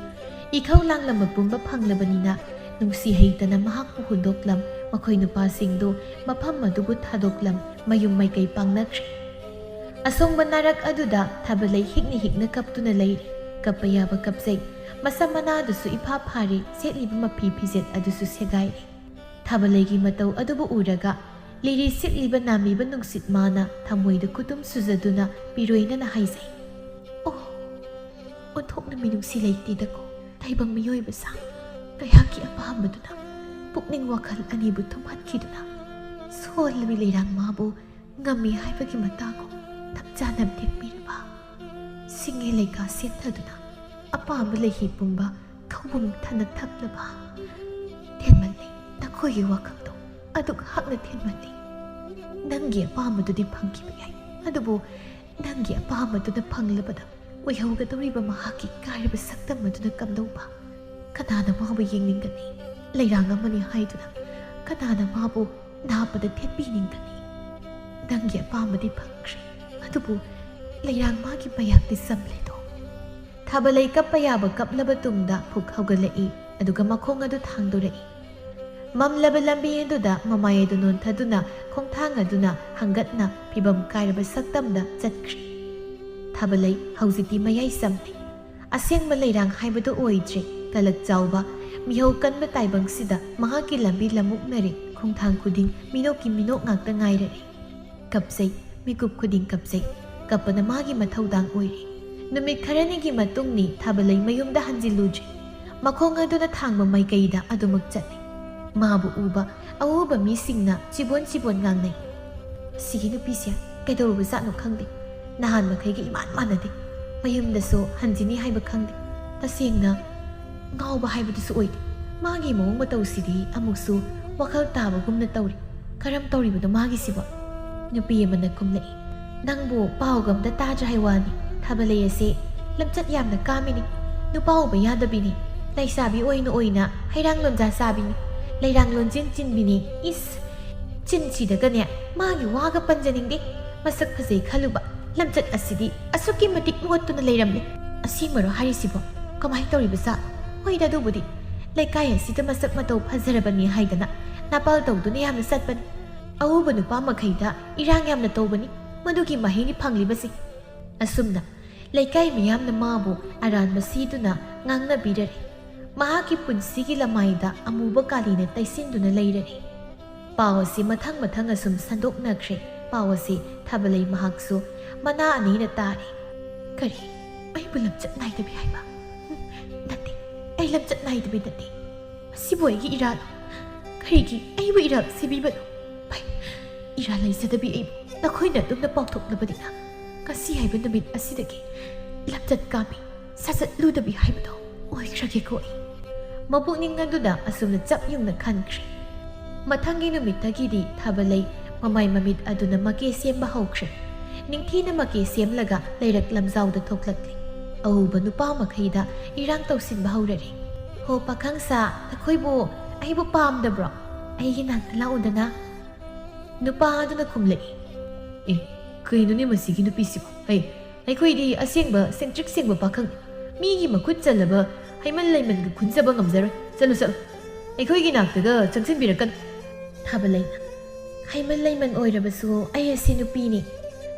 ꯏꯈꯧ ꯂꯥꯡꯂꯝꯕ ꯄꯨꯝꯕ ꯐꯪꯂꯕꯅꯤꯅ ꯅꯨꯡꯁꯤ ꯍꯩꯇꯅ ꯃꯍꯥꯛꯄꯨ ꯍꯨꯟꯗꯣꯛꯂꯝ, ꯃꯈꯣꯏ ꯅꯨꯄꯥꯁꯤꯡꯗꯨ ꯃꯐꯝ ꯑꯗꯨꯕꯨ ꯊꯥꯗꯣꯛꯂꯝ, ꯃꯌꯨꯝ ꯃꯥꯏꯀꯩ ꯄꯥꯡꯅꯈ꯭ꯔꯦ꯫ ꯑꯁꯣꯡꯕ ꯅꯥꯔꯛ ꯑꯗꯨꯗ ꯊꯥꯕꯂꯩ ꯍꯤꯛꯅ ꯍꯤꯛꯅ ꯀꯞꯇꯨꯅ ꯂꯩꯔꯦ꯫ ꯀꯞꯄ ꯌꯥꯕ ꯀꯞꯆꯩ꯫ ꯃꯁꯝ ꯃꯅꯥꯗꯨꯁꯨ ꯏꯐꯥ ꯐꯥꯔꯦ, ꯁꯦꯠꯂꯤꯕ ꯃꯐꯤ ꯐꯤꯖꯦꯠ ꯑꯗꯨꯁꯨ ꯁꯦꯒꯥꯏꯔꯦ꯫ ꯊꯥꯕꯂꯩꯒꯤ ꯃꯇꯧ ꯑꯗꯨꯕꯨ ꯎꯔꯒ ꯂꯤꯔꯤ ꯁꯤꯠꯂꯤꯕ ꯅꯥꯃꯤꯕ ꯅꯨꯡꯁꯤꯠ ꯃꯥꯅ ꯊꯃꯣꯏꯗ ꯈꯨꯇꯨꯝ ꯁꯨꯖꯗꯨꯅ ꯄꯤꯔꯣꯏꯅꯅ ꯍꯥꯏꯖꯩ꯫ ꯑꯣ, ꯑꯣꯟꯊꯣꯛꯅ ꯃꯤꯅꯨꯡꯁꯤ ꯂꯩꯇꯦꯗꯀꯣ, ꯇꯥꯏꯕꯪ ꯃꯤꯑꯣꯏꯕ ꯁꯥ꯫ ꯀꯌꯥꯒꯤ ꯑꯄꯥꯝꯕꯗꯨꯅ ꯄꯨꯛꯅꯤꯡ ꯋꯥꯈꯜ ꯑꯅꯤꯕꯨ ꯊꯨꯝꯍꯠꯈꯤꯗꯨꯅ ꯁꯣꯜꯂꯕꯤ ꯂꯩꯔꯥꯡ ꯃꯥꯕꯨ ꯉꯝꯃꯤ ꯍꯥꯏꯕꯒꯤ ꯃꯇꯥꯒꯨꯝ ꯅꯝꯖꯥ ꯅꯝꯊꯦꯛꯄꯤꯔꯕ꯫ ꯁꯤꯡꯉꯦ ꯂꯩꯀꯥ ꯁꯦꯠꯊꯗꯨꯅ ꯑꯄꯥꯝꯕ ꯂꯩꯍꯤ ꯄꯨꯝꯕ ꯊꯧꯕꯨꯝ ꯊꯅ ꯊꯛꯂꯕ꯫ ꯊꯦꯟꯃꯜꯂꯤ, ꯅꯈꯣꯏꯒꯤ ꯋꯥꯈꯜꯗꯣ ꯑꯗꯨꯛ ꯍꯛꯅ ꯊꯦꯟꯃꯜꯂꯤ꯫ ꯅꯪꯒꯤ ꯑꯄꯥꯝꯕꯗꯨꯗꯤ ꯐꯪꯈꯤꯕ ꯌꯥꯏ, ꯑꯗꯨꯕꯨ ꯅꯪꯒꯤ ꯑꯄꯥꯝꯕꯗꯨꯅ ꯐꯪꯂꯕꯗ ꯑꯣꯏꯍꯧꯒꯗꯧꯔꯤꯕ ꯃꯍꯥꯛꯀꯤ ꯀꯥꯏꯔꯕ ꯁꯛꯇꯝ ꯑꯗꯨꯅ ꯀꯝꯗꯧꯕ? ꯀꯅꯥꯅ ꯃꯥꯕꯨ ꯌꯦꯡꯅꯤꯡꯒꯅꯤ? ꯂꯩꯔꯥꯡ ꯑꯃꯅꯤ ꯍꯥꯏꯗꯨꯅ ꯀꯅꯥꯅ ꯃꯥꯕꯨ ꯅꯥꯞꯄꯗ ꯊꯦꯠꯄꯤꯅꯤꯡꯒꯅꯤ? ꯅꯪꯒꯤ ꯑꯄꯥꯝꯕꯗꯤ ꯐꯪꯈ꯭ꯔꯦ, ꯑꯗꯨꯕꯨ ꯂꯩꯔꯥꯡ ꯃꯥꯒꯤ ꯃꯌꯥꯛꯇꯤ ꯆꯝꯂꯦꯗꯣ꯫ ꯊꯥꯕꯂꯩ ꯀꯞꯄ ꯌꯥꯕ ꯀꯞꯂꯕ ꯇꯨꯡꯗ ꯐꯨꯛ ꯍꯧꯒꯠꯂꯛꯏ, ꯑꯗꯨꯒ ꯃꯈꯣꯡ ꯑꯗꯨ ꯊꯥꯡꯗꯣꯔꯛꯏ꯫ ꯃꯝꯂꯕ ꯂꯝꯕꯤ ꯑꯗꯨꯗ ꯃꯃꯥꯏ ꯑꯗꯨ ꯅꯣꯟꯊꯗꯨꯅ ꯈꯣꯡꯊꯥꯡ ꯑꯗꯨꯅ ꯍꯪꯒꯠꯅ ꯐꯤꯕꯝ ꯀꯥꯏꯔꯕ ꯁꯛꯇꯝꯗ ꯆꯠꯈ꯭ꯔꯤ꯫ ꯊꯥꯕꯂꯩ ꯍꯧꯖꯤꯛꯇꯤ ꯃꯌꯥꯏ ꯆꯝꯂꯦ꯫ ꯑꯁꯦꯡꯕ ꯂꯩꯔꯥꯡ ꯍꯥꯏꯕꯗꯨ ꯑꯣꯏꯗ꯭ꯔꯦ꯫ ꯀꯂꯛ ꯆꯥꯎꯕ, ꯃꯤꯍꯧ ꯀꯟꯕ ꯇꯥꯏꯕꯪꯁꯤꯗ ꯃꯍꯥꯛꯀꯤ ꯂꯝꯕꯤ ꯂꯝꯃꯨꯛꯅꯔꯦ꯫ ꯈꯣꯡꯊꯥꯡ ꯈꯨꯗꯤꯡ ꯃꯤꯅꯣꯛꯀꯤ ꯃꯤꯅꯣꯛ ꯉꯥꯛꯇ ꯉꯥꯏꯔꯛꯑꯦ꯫ ꯀꯞꯆꯩ, ꯃꯤꯀꯨꯞ ꯈꯨꯗꯤꯡ ꯀꯞꯆꯩ꯫ ꯀꯞꯄꯅ ꯃꯥꯒꯤ ꯃꯊꯧꯗꯥꯡ ꯑꯣꯏꯔꯦ꯫ ꯅꯨꯃꯤꯠ ꯈꯔꯅꯤꯒꯤ ꯃꯇꯨꯡꯅꯤ ꯊꯥꯕꯂꯩ ꯃꯌꯨꯝꯗ ꯍꯟꯖꯤꯜꯂꯨꯗ꯭ꯔꯤ꯫ ꯃꯈꯣꯡ ꯑꯗꯨꯅ ꯊꯥꯡꯕ ꯃꯥꯏꯀꯩꯗ ꯑꯗꯨꯃꯛ ꯆꯠꯂꯤ꯫ ꯃꯥꯕꯨ ꯎꯕ ꯑꯎꯕ ꯃꯤꯁꯤꯡꯅ ꯆꯤꯕꯣꯟ ꯆꯤꯕꯣꯟ ꯉꯥꯡꯅꯩ꯫ "ꯁꯤꯒꯤ ꯅꯨꯄꯤꯁꯦ ꯀꯩꯗꯧꯔꯨꯕꯖꯥꯠꯅꯣ ꯈꯪꯗꯦ꯫ ꯅꯍꯥꯟ ꯃꯈꯩꯒ ꯏꯃꯥꯟ ꯃꯥꯟꯅꯗꯦ꯫ ꯃꯌꯨꯝꯗꯁꯨ ꯍꯟꯖꯤꯅꯤ ꯍꯥꯏꯕ ꯈꯪꯗꯦ꯫ ꯇꯁꯦꯡꯅ ꯉꯥꯎꯕ ꯍꯥꯏꯕꯗꯨꯁꯨ ꯑꯣꯏꯗꯦ꯫ ꯃꯥꯒꯤ ꯃꯑꯣꯡ ꯃꯇꯧꯁꯤꯗꯤ ꯑꯃꯨꯛꯁꯨ ꯋꯥꯈꯜ ꯇꯥꯕꯒꯨꯝꯅ ꯇꯧꯔꯤ꯫ ꯀꯔꯝ ꯇꯧꯔꯤꯕꯅꯣ ꯃꯥꯒꯤꯁꯤꯕꯣ?" ꯅꯨꯄꯤ ꯑꯃꯅ ꯈꯨꯝꯂꯛꯏ꯫ "ꯅꯪꯕꯨ ꯄꯥꯎꯒ ꯑꯝꯇ ꯇꯥꯗ꯭ꯔꯥ ꯍꯥꯏ ꯋꯥꯅꯤ꯫ ꯊꯥꯕꯂꯩ ꯑꯁꯦ ꯂꯝꯆꯠ ꯌꯥꯝꯅ ꯀꯥꯝꯃꯤꯅꯤ꯫ ꯅꯨꯄꯥ ꯎꯕ ꯌꯥꯗꯕꯤꯅꯤ꯫ ꯂꯩꯁꯥꯕꯤ ꯑꯣꯏꯅ ꯑꯣꯏꯅ ꯍꯩꯔꯥꯡ ꯂꯣꯟꯖꯥ ꯆꯥꯕꯤꯅꯤ꯫ ꯂꯩꯔꯥꯡ ꯂꯣꯟꯖꯤꯟ ꯆꯤꯟꯕꯤꯅꯤ꯫ ꯏꯁ! ꯆꯤꯟꯁꯤꯗꯒꯅꯦ ꯃꯥꯒꯤ ꯋꯥꯒ ꯄꯟꯖꯅꯤꯡꯗꯦ꯫ ꯃꯁꯛ ꯐꯖꯩ ꯈꯜꯂꯨꯕ ꯂꯝꯆꯠ ꯑꯁꯤꯗꯤ ꯑꯁꯨꯛꯀꯤ ꯃꯇꯤꯛ ꯃꯣꯠꯇꯨꯅ ꯂꯩꯔꯝꯂꯦ꯫ ꯑꯁꯦꯡꯕꯔꯣ ꯍꯥꯏꯔꯤꯁꯤꯕꯣ? ꯀꯃꯥꯏ ꯇꯧꯔꯤꯕꯖꯥꯠ? ꯍꯣꯏꯗ ꯑꯗꯨꯕꯨꯗꯤ꯫ ꯂꯩꯀꯥꯏ ꯑꯁꯤꯗ ꯃꯁꯛ ꯃꯇꯧ ꯐꯖꯔꯕꯅꯤ ꯍꯥꯏꯗꯅ ꯅꯥꯄꯥꯜ ꯇꯧꯗꯨꯅ ꯌꯥꯝꯅ ꯆꯠꯄꯅꯤ꯫ ꯑꯎꯕ ꯅꯨꯄꯥ ꯃꯈꯩꯗ ꯏꯔꯥꯡ ꯌꯥꯝꯅ ꯇꯧꯕꯅꯤ꯫ ꯃꯗꯨꯒꯤ ꯃꯍꯩꯅꯤ ꯐꯪꯂꯤꯕꯁꯦ꯫" ꯑꯁꯨꯝꯅ ꯂꯩꯀꯥꯏ ꯃꯤꯌꯥꯝꯅ ꯃꯥꯕꯨ ꯑꯔꯥꯟꯕ ꯁꯤꯗꯨꯅ ꯉꯥꯡꯅꯕꯤꯔꯔꯦ꯫ ꯃꯍꯥꯛꯀꯤ ꯄꯨꯟꯁꯤꯒꯤ ꯂꯃꯥꯏꯗ ꯑꯃꯨꯕ ꯀꯥꯂꯤꯅ ꯇꯩꯁꯤꯟꯗꯨꯅ ꯂꯩꯔꯔꯦ꯫ ꯄꯥꯎ ꯑꯁꯤ ꯃꯊꯪ ꯃꯊꯪ ꯑꯁꯨꯝ ꯁꯟꯗꯣꯛꯅꯈ꯭ꯔꯦ꯫ ꯄꯥꯎ ꯑꯁꯤ ꯊꯥꯕꯂꯩ ꯃꯍꯥꯛꯁꯨ ꯃꯅꯥ ꯑꯅꯤꯅ ꯇꯥꯔꯦ꯫ "ꯀꯔꯤ? ꯑꯩꯕꯨ ꯂꯝꯆꯠ ꯅꯥꯏꯗꯕꯤ ꯍꯥꯏꯕ? ꯍꯨꯝ, ꯅꯠꯇꯦ, ꯑꯩ ꯂꯝꯆꯠ ꯅꯥꯏꯗꯕꯤ ꯅꯠꯇꯦ꯫ ꯃꯁꯤꯕꯨ ꯑꯩꯒꯤ ꯏꯔꯥꯜ? ꯀꯔꯤꯒꯤ ꯑꯩꯕꯨ ꯏꯔꯥꯜ ꯁꯤꯕꯤꯕꯅꯣ? ꯐꯩ, ꯏꯔꯥꯜ ꯂꯩꯖꯗꯕꯤ ꯑꯩꯕꯨ ꯅꯈꯣꯏꯅ ꯑꯗꯨꯝꯅ ꯄꯥꯎꯊꯣꯛꯂꯕꯅꯤꯅ ꯉꯁꯤ ꯍꯥꯏꯕ ꯅꯨꯃꯤꯠ ꯑꯁꯤꯗꯒꯤ ꯂꯝꯆꯠ ꯀꯥꯝꯃꯤ, ꯁꯥꯖꯠ ꯂꯨꯗꯕꯤ ꯍꯥꯏꯕꯗꯣ ꯑꯣꯏꯈ꯭ꯔꯒꯦꯀꯣ ꯑꯩ꯫" ꯃꯄꯨꯛꯅꯤꯡ ꯑꯗꯨꯗ ꯑꯁꯨꯝꯅ ꯆꯞ ꯌꯨꯡꯅ ꯈꯟꯈ꯭ꯔꯦ꯫ ꯃꯊꯪꯒꯤ ꯅꯨꯃꯤꯠꯇꯒꯤꯗꯤ ꯊꯥꯕꯂꯩ ꯃꯃꯥꯏ ꯃꯃꯤꯠ ꯑꯗꯨꯅ ꯃꯀꯦ ꯁꯦꯝꯕ ꯍꯧꯈ꯭ꯔꯦ꯫ ꯅꯤꯡꯊꯤꯅ ꯃꯀꯦ ꯁꯦꯝꯂꯒ ꯂꯩꯔꯛ ꯂꯝꯖꯥꯎꯗ ꯊꯣꯛꯂꯛꯂꯤ꯫ ꯑꯎꯕ ꯅꯨꯄꯥ ꯃꯈꯩꯗ ꯏꯔꯥꯡ ꯇꯧꯁꯤꯟꯕ ꯍꯧꯔꯔꯦ꯫ "ꯍꯣ ꯄꯥꯈꯪꯁꯥ, ꯅꯈꯣꯏꯕꯨ ꯑꯩꯕꯨ ꯄꯥꯝꯗꯕ꯭ꯔꯣ? ꯑꯩꯒꯤ ꯅꯥꯛꯇ ꯂꯥꯛꯎꯗꯅ꯫" ꯅꯨꯄꯥ ꯑꯗꯨꯅ ꯈꯨꯝꯂꯛꯏ꯫ "ꯑꯦ, ꯀꯩꯅꯣꯅꯦ ꯃꯁꯤꯒꯤ ꯅꯨꯄꯤꯁꯤꯕꯨ? ꯍꯩ, ꯑꯩꯈꯣꯏꯗꯤ ꯑꯁꯦꯡꯕ ꯁꯦꯡꯇ꯭ꯔꯤꯛ ꯁꯦꯡꯕ ꯄꯥꯈꯪ꯫ ꯃꯤꯒꯤ ꯃꯈꯨꯠ ꯆꯜꯂꯕ ꯍꯩꯃꯟ ꯂꯩꯃꯟꯒ ꯈꯨꯟꯖꯕ ꯉꯝꯖꯔꯣꯏ꯫ ꯆꯠꯂꯨ, ꯆꯠꯂꯨ꯫ ꯑꯩꯈꯣꯏꯒꯤ ꯅꯥꯛꯇꯒ ꯆꯪꯁꯤꯟꯕꯤꯔꯛꯀꯅꯨ꯫" ꯊꯥꯕꯂꯩꯅ, "ꯍꯩꯃꯟ ꯂꯩꯃꯟ ꯑꯣꯏꯔꯕꯁꯨ ꯑꯩ ꯑꯁꯤ ꯅꯨꯄꯤꯅꯤ꯫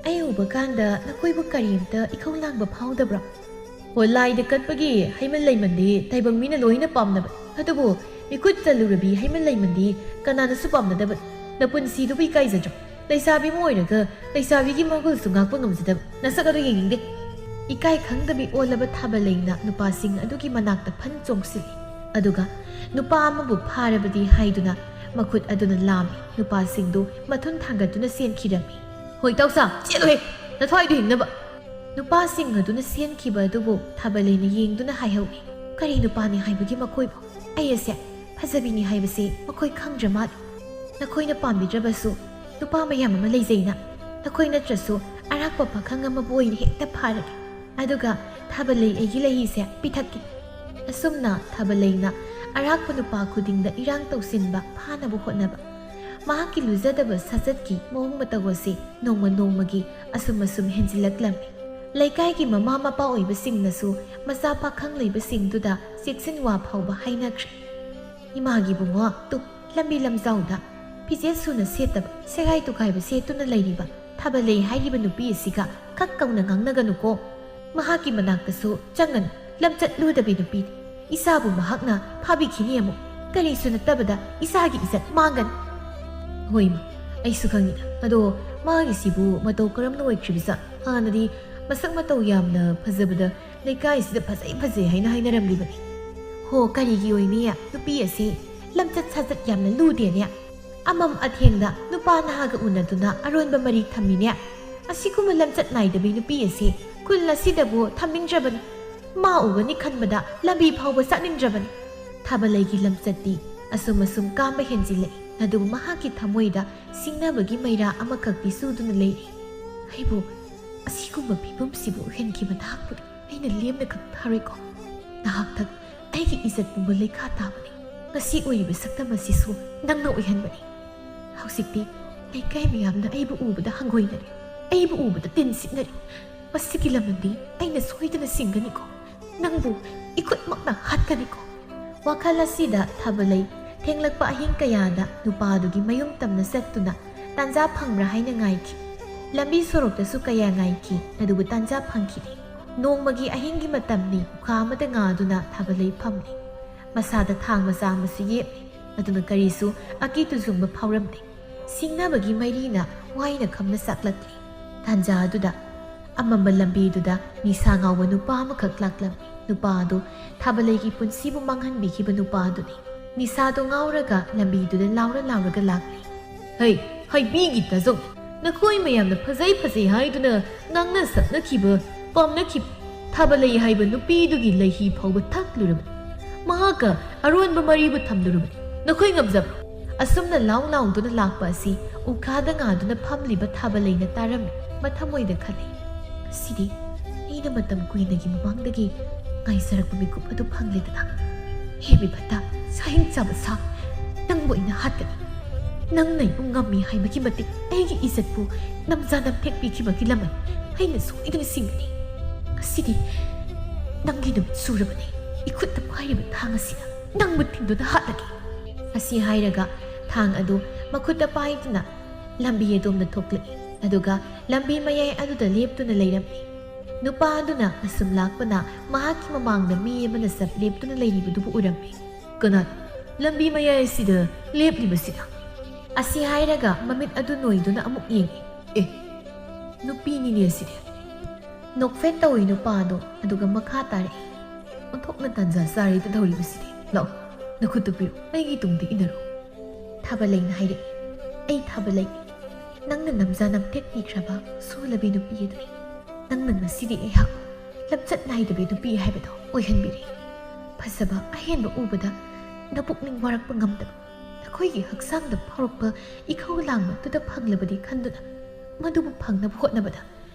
ꯑꯩ ꯎꯕ ꯀꯥꯟꯗ ꯅꯈꯣꯏꯕꯨ ꯀꯔꯤꯝꯇ ꯏꯈꯧ ꯂꯥꯡꯕ ꯐꯥꯎꯗꯕ꯭ꯔꯣ?" "ꯍꯣ, ꯂꯥꯏꯗ ꯀꯠꯄꯒꯤ ꯍꯩꯃꯟ ꯂꯩꯃꯟꯗꯤ ꯇꯥꯏꯕꯪ ꯃꯤꯅ ꯂꯣꯏꯅ ꯄꯥꯝꯅꯕꯅꯤ꯫ ꯑꯗꯨꯕꯨ ꯃꯤꯈꯨꯠ ꯆꯜꯂꯨꯔꯕꯤ ꯍꯩꯃꯟ ꯂꯩꯃꯟꯗꯤ ꯀꯅꯥꯅꯁꯨ ꯄꯥꯝꯅꯗꯕꯅꯤ꯫ ꯅꯄꯨꯟꯁꯤꯗꯨꯕꯨ ꯏꯀꯥꯏꯖꯗ꯭ꯔꯣ? ꯂꯩꯁꯥꯕꯤ ꯑꯃ ꯑꯣꯏꯔꯒ ꯂꯩꯁꯥꯕꯤꯒꯤ ꯃꯒꯨꯜꯁꯨ ꯉꯥꯛꯄ ꯉꯝꯖꯗꯕ ꯅꯁꯛ ꯑꯗꯨ ꯌꯦꯡꯅꯤꯡꯗꯦ꯫ ꯏꯀꯥꯏ ꯈꯪꯗꯕꯤ ꯑꯣꯜꯂꯕ ꯊꯥꯕꯂꯩꯅ ꯅꯨꯄꯥꯁꯤꯡ ꯑꯗꯨꯒꯤ ꯃꯅꯥꯛꯇ ꯐꯟ ꯆꯣꯡꯁꯤꯜꯂꯤ꯫ ꯑꯗꯨꯒ ꯅꯨꯄꯥ ꯑꯃꯕꯨ ꯐꯥꯔꯕꯗꯤ ꯍꯥꯏꯗꯨꯅ ꯃꯈꯨꯠ ꯑꯗꯨꯅ ꯂꯥꯝꯃꯤ꯫ ꯅꯨꯄꯥꯁꯤꯡꯗꯨ ꯃꯊꯨꯟ ꯊꯥꯡꯒꯠꯇꯨꯅ ꯆꯦꯟꯈꯤꯔꯝꯃꯤ꯫ "ꯍꯣꯏ ꯇꯧꯁꯥ, ꯆꯦꯜꯂꯨꯍꯦ, ꯅꯊ꯭ꯋꯥꯏꯗꯨ ꯍꯤꯡꯅꯕ!" ꯅꯨꯄꯥꯁꯤꯡ ꯑꯗꯨꯅ ꯁꯦꯝꯈꯤꯕ ꯑꯗꯨꯕꯨ ꯊꯥꯕꯂꯩꯅ ꯌꯦꯡꯗꯨꯅ ꯍꯥꯏꯍꯧꯏ, "ꯀꯔꯤ ꯅꯨꯄꯥꯅꯤ ꯍꯥꯏꯕꯒꯤ ꯃꯈꯣꯏꯕꯨ? ꯑꯩ ꯑꯁꯦ ꯐꯖꯕꯤꯅꯤ ꯍꯥꯏꯕꯁꯤ ꯃꯈꯣꯏ ꯈꯪꯗ꯭ꯔ ꯃꯥꯜꯂꯤ꯫ ꯅꯈꯣꯏꯅ ꯄꯥꯝꯕꯤꯗ꯭ꯔꯕꯁꯨ ꯅꯨꯄꯥ ꯃꯌꯥꯝ ꯑꯃ ꯂꯩꯖꯩꯅ꯫ ꯅꯈꯣꯏ ꯅꯠꯇ꯭ꯔꯁꯨ ꯑꯔꯥꯛꯄ ꯄꯥꯈꯪ ꯑꯃꯕꯨ ꯑꯣꯏꯅ ꯍꯦꯛꯇ ꯐꯥꯔꯒꯦ꯫ ꯑꯗꯨꯒ ꯊꯥꯕꯂꯩ ꯑꯩꯒꯤ ꯂꯩꯍꯤꯁꯦ ꯄꯤꯊꯛꯀꯦ꯫" ꯑꯁꯨꯝꯅ ꯊꯥꯕꯂꯩꯅ ꯑꯔꯥꯛꯄ ꯅꯨꯄꯥ ꯈꯨꯗꯤꯡꯗ ꯏꯔꯥꯡ ꯇꯧꯁꯤꯟꯕ ꯐꯥꯅꯕ ꯍꯣꯠꯅꯕ꯫ ꯃꯍꯥꯛꯀꯤ ꯂꯨꯖꯗꯕ ꯁꯥꯖꯠꯀꯤ ꯃꯑꯣꯡ ꯃꯇꯧ ꯑꯁꯤ ꯅꯣꯡꯃ ꯅꯣꯡꯃꯒꯤ ꯑꯁꯨꯝ ꯑꯁꯨꯝ ꯍꯦꯟꯖꯤꯜꯂꯛꯂꯝꯃꯤ꯫ ꯂꯩꯀꯥꯏꯒꯤ ꯃꯃꯥ ꯃꯄꯥ ꯑꯣꯏꯕꯁꯤꯡꯅꯁꯨ ꯃꯆꯥ ꯄꯥꯈꯪ ꯂꯩꯕꯁꯤꯡꯗꯨꯗ ꯆꯦꯛꯁꯤꯟ ꯋꯥ ꯐꯥꯎꯕ ꯍꯥꯏꯅꯈ꯭ꯔꯦ꯫ "ꯏꯃꯥꯒꯤ ꯏꯕꯨꯡꯉꯣ, ꯇꯨ, ꯂꯝꯕꯤ ꯂꯝꯖꯥꯎꯗ ꯐꯤꯖꯦꯠ ꯁꯨꯅ ꯁꯦꯠꯇꯕ, ꯁꯦꯒꯥꯏ ꯇꯨꯒꯥꯏꯕ ꯁꯦꯠꯇꯨꯅ ꯂꯩꯔꯤꯕ ꯊꯥꯕꯂꯩ ꯍꯥꯏꯔꯤꯕ ꯅꯨꯄꯤ ꯑꯁꯤꯒ ꯈꯛ ꯀꯧꯅ ꯉꯥꯡꯅꯒꯅꯨꯀꯣ꯫ ꯃꯍꯥꯛꯀꯤ ꯃꯅꯥꯛꯇꯁꯨ ꯆꯪꯒꯅꯨ, ꯂꯝꯆꯠ ꯂꯨꯗꯕꯤ ꯅꯨꯄꯤꯅꯤ꯫ ꯏꯆꯥꯕꯨ ꯃꯍꯥꯛꯅ ꯐꯥꯕꯤꯈꯤꯅꯤ ꯑꯃꯨꯛ꯫ ꯀꯔꯤꯁꯨ ꯅꯠꯇꯕꯗ ꯏꯆꯥꯒꯤ ꯏꯖꯠ ꯃꯥꯡꯒꯅꯤ꯫" "ꯍꯣꯏ ꯏꯃꯥ, ꯑꯩꯁꯨ ꯈꯪꯉꯤꯗ꯫ ꯑꯗꯣ ꯃꯥꯒꯤꯁꯤꯕꯨ ꯃꯇꯧ ꯀꯔꯝꯅ ꯑꯣꯏꯈ꯭ꯔꯤꯕꯖꯥꯠ? ꯍꯥꯟꯅꯗꯤ ꯃꯁꯛ ꯃꯇꯧ ꯌꯥꯝꯅ ꯐꯖꯕꯗ ꯂꯩꯀꯥꯏꯁꯤꯗ ꯐꯖꯩ ꯐꯖꯩ ꯍꯥꯏꯅ ꯍꯥꯏꯅꯔꯝꯂꯤꯕꯅꯤ꯫" "ꯍꯣ, ꯀꯔꯤꯒꯤ ꯑꯣꯏꯅꯤ? ꯅꯨꯄꯤ ꯑꯁꯤ ꯂꯝꯆꯠ ꯁꯥꯖꯠ ꯌꯥꯝꯅ ꯂꯨꯗꯦꯅꯦ꯫ ꯑꯃꯝ ꯑꯊꯦꯡꯗ ꯅꯨꯄꯥ ꯅꯍꯥꯒ ꯎꯅꯗꯨꯅ ꯑꯔꯣꯟꯕ ꯃꯔꯤ ꯊꯝꯃꯤꯅꯦ꯫ ꯑꯁꯤꯒꯨꯝꯕ ꯂꯝꯆꯠ ꯅꯥꯏꯗꯕꯤ ꯅꯨꯄꯤ ꯑꯁꯤ ꯈꯨꯜ ꯑꯁꯤꯗꯕꯨ ꯊꯝꯅꯤꯡꯗ꯭ꯔꯕꯅꯤ꯫ ꯃꯥ ꯎꯒꯅꯤ ꯈꯟꯕꯗ ꯂꯝꯕꯤ ꯐꯥꯎꯕ ꯆꯠꯅꯤꯡꯗ꯭ꯔꯕꯅꯤ꯫" ꯊꯥꯕꯂꯩꯒꯤ ꯂꯝꯆꯠꯇꯤ ꯑꯁꯨꯝ ꯑꯁꯨꯝ ꯀꯥꯝꯕ ꯍꯦꯟꯖꯤꯜꯂꯛꯏ꯫ ꯑꯗꯨꯕꯨ ꯃꯍꯥꯛꯀꯤ ꯊꯃꯣꯏꯗ ꯁꯤꯡꯅꯕꯒꯤ ꯃꯩꯔꯥ ꯑꯃꯈꯛꯇꯤ ꯆꯨꯗꯨꯅ ꯂꯩꯔꯤ꯫ "ꯑꯩꯕꯨ ꯑꯁꯤꯒꯨꯝꯕ ꯐꯤꯕꯝꯁꯤꯕꯨ ꯎꯍꯟꯈꯤꯕ ꯅꯍꯥꯛꯄꯨꯗꯤ ꯑꯩꯅ ꯂꯦꯝꯅ ꯈꯛ ꯊꯥꯔꯣꯏꯀꯣ꯫ ꯅꯍꯥꯛꯇ ꯑꯩꯒꯤ ꯏꯖꯠ ꯄꯨꯝꯕ ꯂꯩꯈꯥ ꯇꯥꯕꯅꯤ꯫ ꯉꯁꯤ ꯑꯣꯏꯔꯤꯕ ꯁꯛꯇꯝ ꯑꯁꯤꯁꯨ ꯅꯪꯅ ꯑꯣꯏꯍꯟꯕꯅꯤ꯫ ꯍꯧꯖꯤꯛꯇꯤ ꯂꯩꯀꯥꯏ ꯃꯌꯥꯝꯅ ꯑꯩꯕꯨ ꯎꯕꯗ ꯍꯪꯒꯣꯏꯅꯔꯤ, ꯑꯩꯕꯨ ꯎꯕꯗ ꯇꯤꯟ ꯁꯤꯠꯅꯔꯤ꯫ ꯃꯁꯤꯒꯤ ꯂꯃꯟꯗꯤ ꯑꯩꯅ ꯁꯣꯏꯗꯅ ꯁꯤꯡꯒꯅꯤꯀꯣ꯫ ꯅꯪꯕꯨ ꯏꯈꯨꯠꯃꯛꯅ ꯍꯥꯠꯀꯅꯤꯀꯣ꯫" ꯋꯥꯈꯜ ꯑꯁꯤꯗ ꯊꯥꯕꯂꯩ ꯊꯦꯡꯂꯛꯄ ꯑꯍꯤꯡ ꯀꯌꯥꯗ ꯅꯨꯄꯥꯗꯨꯒꯤ ꯃꯌꯨꯝ ꯇꯝꯅ ꯆꯠꯇꯨꯅ ꯇꯥꯟꯖꯥ ꯐꯪꯕ꯭ꯔꯥ ꯍꯥꯏꯅ ꯉꯥꯏꯈꯤ꯫ ꯂꯝꯕꯤ ꯁꯣꯔꯣꯛꯇꯁꯨ ꯀꯌꯥ ꯉꯥꯏꯈꯤ, ꯑꯗꯨꯕꯨ ꯇꯥꯟꯖꯥ ꯐꯪꯈꯤꯗꯦ꯫ ꯅꯣꯡꯃꯒꯤ ꯑꯍꯤꯡꯒꯤ ꯃꯇꯝꯅꯤ꯫ ꯎꯈꯥ ꯑꯃꯗ ꯉꯥꯗꯨꯅ ꯊꯥꯕꯂꯩ ꯐꯝꯂꯤ꯫ ꯃꯁꯥꯗ ꯊꯥꯡ ꯃꯆꯥ ꯑꯃꯁꯨ ꯌꯦꯞꯂꯤ꯫ ꯑꯗꯨꯅ ꯀꯔꯤꯁꯨ ꯑꯀꯤ ꯇꯨꯖꯨꯡꯕ ꯐꯥꯎꯔꯝꯗꯦ꯫ ꯁꯤꯡꯅꯕꯒꯤ ꯃꯩꯔꯤꯅ ꯋꯥꯏꯅ ꯈꯝꯅ ꯆꯥꯛꯂꯛꯂꯤ꯫ ꯇꯥꯟꯖꯥ ꯑꯗꯨꯗ ꯑꯃꯝꯕ ꯂꯝꯕꯤꯗꯨꯗ ꯅꯤꯁꯥ ꯉꯥꯎꯕ ꯅꯨꯄꯥ ꯑꯃꯈꯛ ꯂꯥꯛꯂꯝꯃꯤ꯫ ꯅꯨꯄꯥ ꯑꯗꯨ ꯊꯥꯕꯂꯩꯒꯤ ꯄꯨꯟꯁꯤꯕꯨ ꯃꯥꯡꯍꯟꯕꯤꯈꯤꯕ ꯅꯨꯄꯥ ꯑꯗꯨꯅꯤ꯫ ꯅꯤꯁꯥꯗꯣ ꯉꯥꯎꯔꯒ ꯂꯝꯕꯤꯗꯨꯗ ꯂꯥꯎꯔ ꯂꯥꯎꯔꯒ ꯂꯥꯛꯂꯤ꯫ "ꯍꯩ, ꯍꯥꯏꯕꯤꯒꯤ ꯇꯥꯖꯧ, ꯅꯈꯣꯏ ꯃꯌꯥꯝꯅ ꯐꯖꯩ ꯐꯖꯩ ꯍꯥꯏꯗꯨꯅ ꯉꯥꯡꯅ ꯁꯛꯅꯈꯤꯕ, ꯄꯥꯝꯅꯈꯤꯕ ꯊꯥꯕꯂꯩ ꯍꯥꯏꯕ ꯅꯨꯄꯤꯗꯨꯒꯤ ꯂꯩꯍꯤ ꯐꯥꯎꯕ ꯊꯛꯂꯨꯔꯕꯅꯤ꯫ ꯃꯍꯥꯛꯀ ꯑꯔꯣꯟꯕ ꯃꯔꯤꯕꯨ ꯊꯝꯂꯨꯔꯕꯅꯤ꯫ ꯅꯈꯣꯏ ꯉꯝꯖꯕ꯭ꯔꯣ?" ꯑꯁꯨꯝꯅ ꯂꯥꯎ ꯂꯥꯎꯗꯨꯅ ꯂꯥꯛꯄ ꯑꯁꯤ ꯎꯈꯥꯗ ꯉꯥꯗꯨꯅ ꯐꯝꯂꯤꯕ ꯊꯥꯕꯂꯩꯅ ꯇꯥꯔꯝꯃꯤ꯫ ꯃꯊꯃꯣꯏꯗ ꯈꯜꯂꯤ, "ꯁꯤꯗꯤ ꯑꯩꯅ ꯃꯇꯝ ꯀꯨꯏꯅꯒꯤ ꯃꯃꯥꯡꯗꯒꯤ ꯉꯥꯏꯖꯔꯛꯄ ꯃꯤꯀꯨꯞ ꯑꯗꯨ ꯐꯪꯂꯦꯗꯅ꯫ ꯍꯦ ꯃꯤꯐꯠꯇ, ꯁꯥꯍꯤꯡ ꯆꯥꯕ ꯁꯥ, ꯅꯪꯕꯨ ꯑꯩꯅ ꯍꯥꯠꯀꯅꯤ꯫ ꯅꯪꯅ ꯑꯩꯕꯨ ꯉꯝꯃꯤ ꯍꯥꯏꯕꯒꯤ ꯃꯇꯤꯛ ꯑꯩꯒꯤ ꯏꯖꯠꯄꯨ ꯅꯝꯖꯥ ꯅꯝꯊꯦꯛ ꯄꯤꯈꯤꯕꯒꯤ ꯂꯃꯟ ꯑꯩꯅ ꯁꯣꯏꯗꯅ ꯁꯤꯡꯒꯅꯤ꯫ ꯉꯁꯤꯗꯤ ꯅꯪꯒꯤ ꯅꯨꯃꯤꯠ ꯁꯨꯔꯕꯅꯤ꯫ ꯏꯈꯨꯠꯇ ꯄꯥꯏꯔꯤꯕ ꯊꯥꯡ ꯑꯁꯤꯅ ꯅꯪꯕꯨ ꯊꯤꯟꯗꯨꯅ ꯍꯥꯠꯂꯒꯦ꯫" ꯑꯁꯤ ꯍꯥꯏꯔꯒ ꯊꯥꯡ ꯑꯗꯨ ꯃꯈꯨꯠꯇ ꯄꯥꯏꯗꯨꯅ ꯂꯝꯕꯤ ꯑꯗꯣꯝꯗ ꯊꯣꯛꯂꯛꯏ꯫ ꯑꯗꯨꯒ ꯂꯝꯕꯤ ꯃꯌꯥꯏ ꯑꯗꯨꯗ ꯂꯦꯞꯇꯨꯅ ꯂꯩꯔꯝꯃꯤ꯫ ꯅꯨꯄꯥ ꯑꯗꯨꯅ ꯑꯁꯨꯝ ꯂꯥꯛꯄꯅ ꯃꯍꯥꯛꯀꯤ ꯃꯃꯥꯡꯗ ꯃꯤ ꯑꯃꯅ ꯆꯞ ꯂꯦꯞꯇꯨꯅ ꯂꯩꯔꯤꯕꯗꯨꯕꯨ ꯎꯔꯝꯃꯤ꯫ "ꯀꯅꯥ ꯂꯝꯕꯤ ꯃꯌꯥꯏ ꯑꯁꯤꯗ ꯂꯦꯞꯂꯤꯕꯁꯤꯅ?" ꯑꯁꯤ ꯍꯥꯏꯔꯒ ꯃꯃꯤꯠ ꯑꯗꯨ ꯅꯣꯏꯗꯨꯅ ꯑꯃꯨꯛ ꯌꯦꯡꯉꯤ꯫ "ꯑꯦ, ꯅꯨꯄꯤꯅꯤꯅꯦ ꯑꯁꯤꯗꯤ꯫" ꯅꯣꯛꯐꯦꯠ ꯇꯧꯏ ꯅꯨꯄꯥꯗꯣ, ꯑꯗꯨꯒ ꯃꯈꯥ ꯇꯥꯔꯛꯏ꯫ "ꯑꯣꯟꯊꯣꯛꯅ ꯇꯥꯟꯖꯥ ꯆꯥꯔꯦꯗ ꯇꯧꯔꯤꯕꯁꯤꯗꯤ꯫ ꯂꯥꯛꯑꯣ, ꯅꯈꯨꯠꯇꯨ ꯄꯤꯔꯣ, ꯑꯩꯒꯤ ꯇꯨꯡꯗ ꯏꯟꯅꯔꯣ꯫" ꯊꯥꯕꯂꯩꯅ ꯍꯥꯏꯔꯛꯏ꯫ "ꯑꯩ ꯊꯥꯕꯂꯩ, ꯅꯪꯅ ꯅꯝꯖꯥ ꯅꯝꯊꯦꯛ ꯄꯤꯈ꯭ꯔꯕ ꯁꯣꯜꯂꯕꯤ ꯅꯨꯄꯤ ꯑꯗꯨꯅꯤ꯫ ꯅꯪꯅ ꯉꯁꯤꯗꯤ ꯑꯩꯍꯥꯛꯄꯨ ꯂꯝꯆꯠ ꯅꯥꯏꯗꯕꯤ ꯅꯨꯄꯤ ꯍꯥꯏꯕꯗꯣ ꯑꯣꯏꯍꯟꯕꯤꯔꯦ꯫ ꯐꯖꯕ ꯑꯍꯦꯟꯕ ꯎꯕꯗ ꯅꯄꯨꯛꯅꯤꯡ ꯋꯥꯔꯛꯄ ꯉꯝꯗꯕ, ꯅꯈꯣꯏꯒꯤ ꯍꯛꯆꯥꯡꯗ ꯐꯥꯎꯔꯛꯄ ꯏꯈꯧ ꯂꯥꯡꯕꯗꯨꯗ ꯐꯪꯂꯕꯗꯤ ꯈꯟꯗꯨꯅ ꯃꯗꯨꯕꯨ ꯐꯪꯅꯕ ꯍꯣꯠꯅꯕꯗ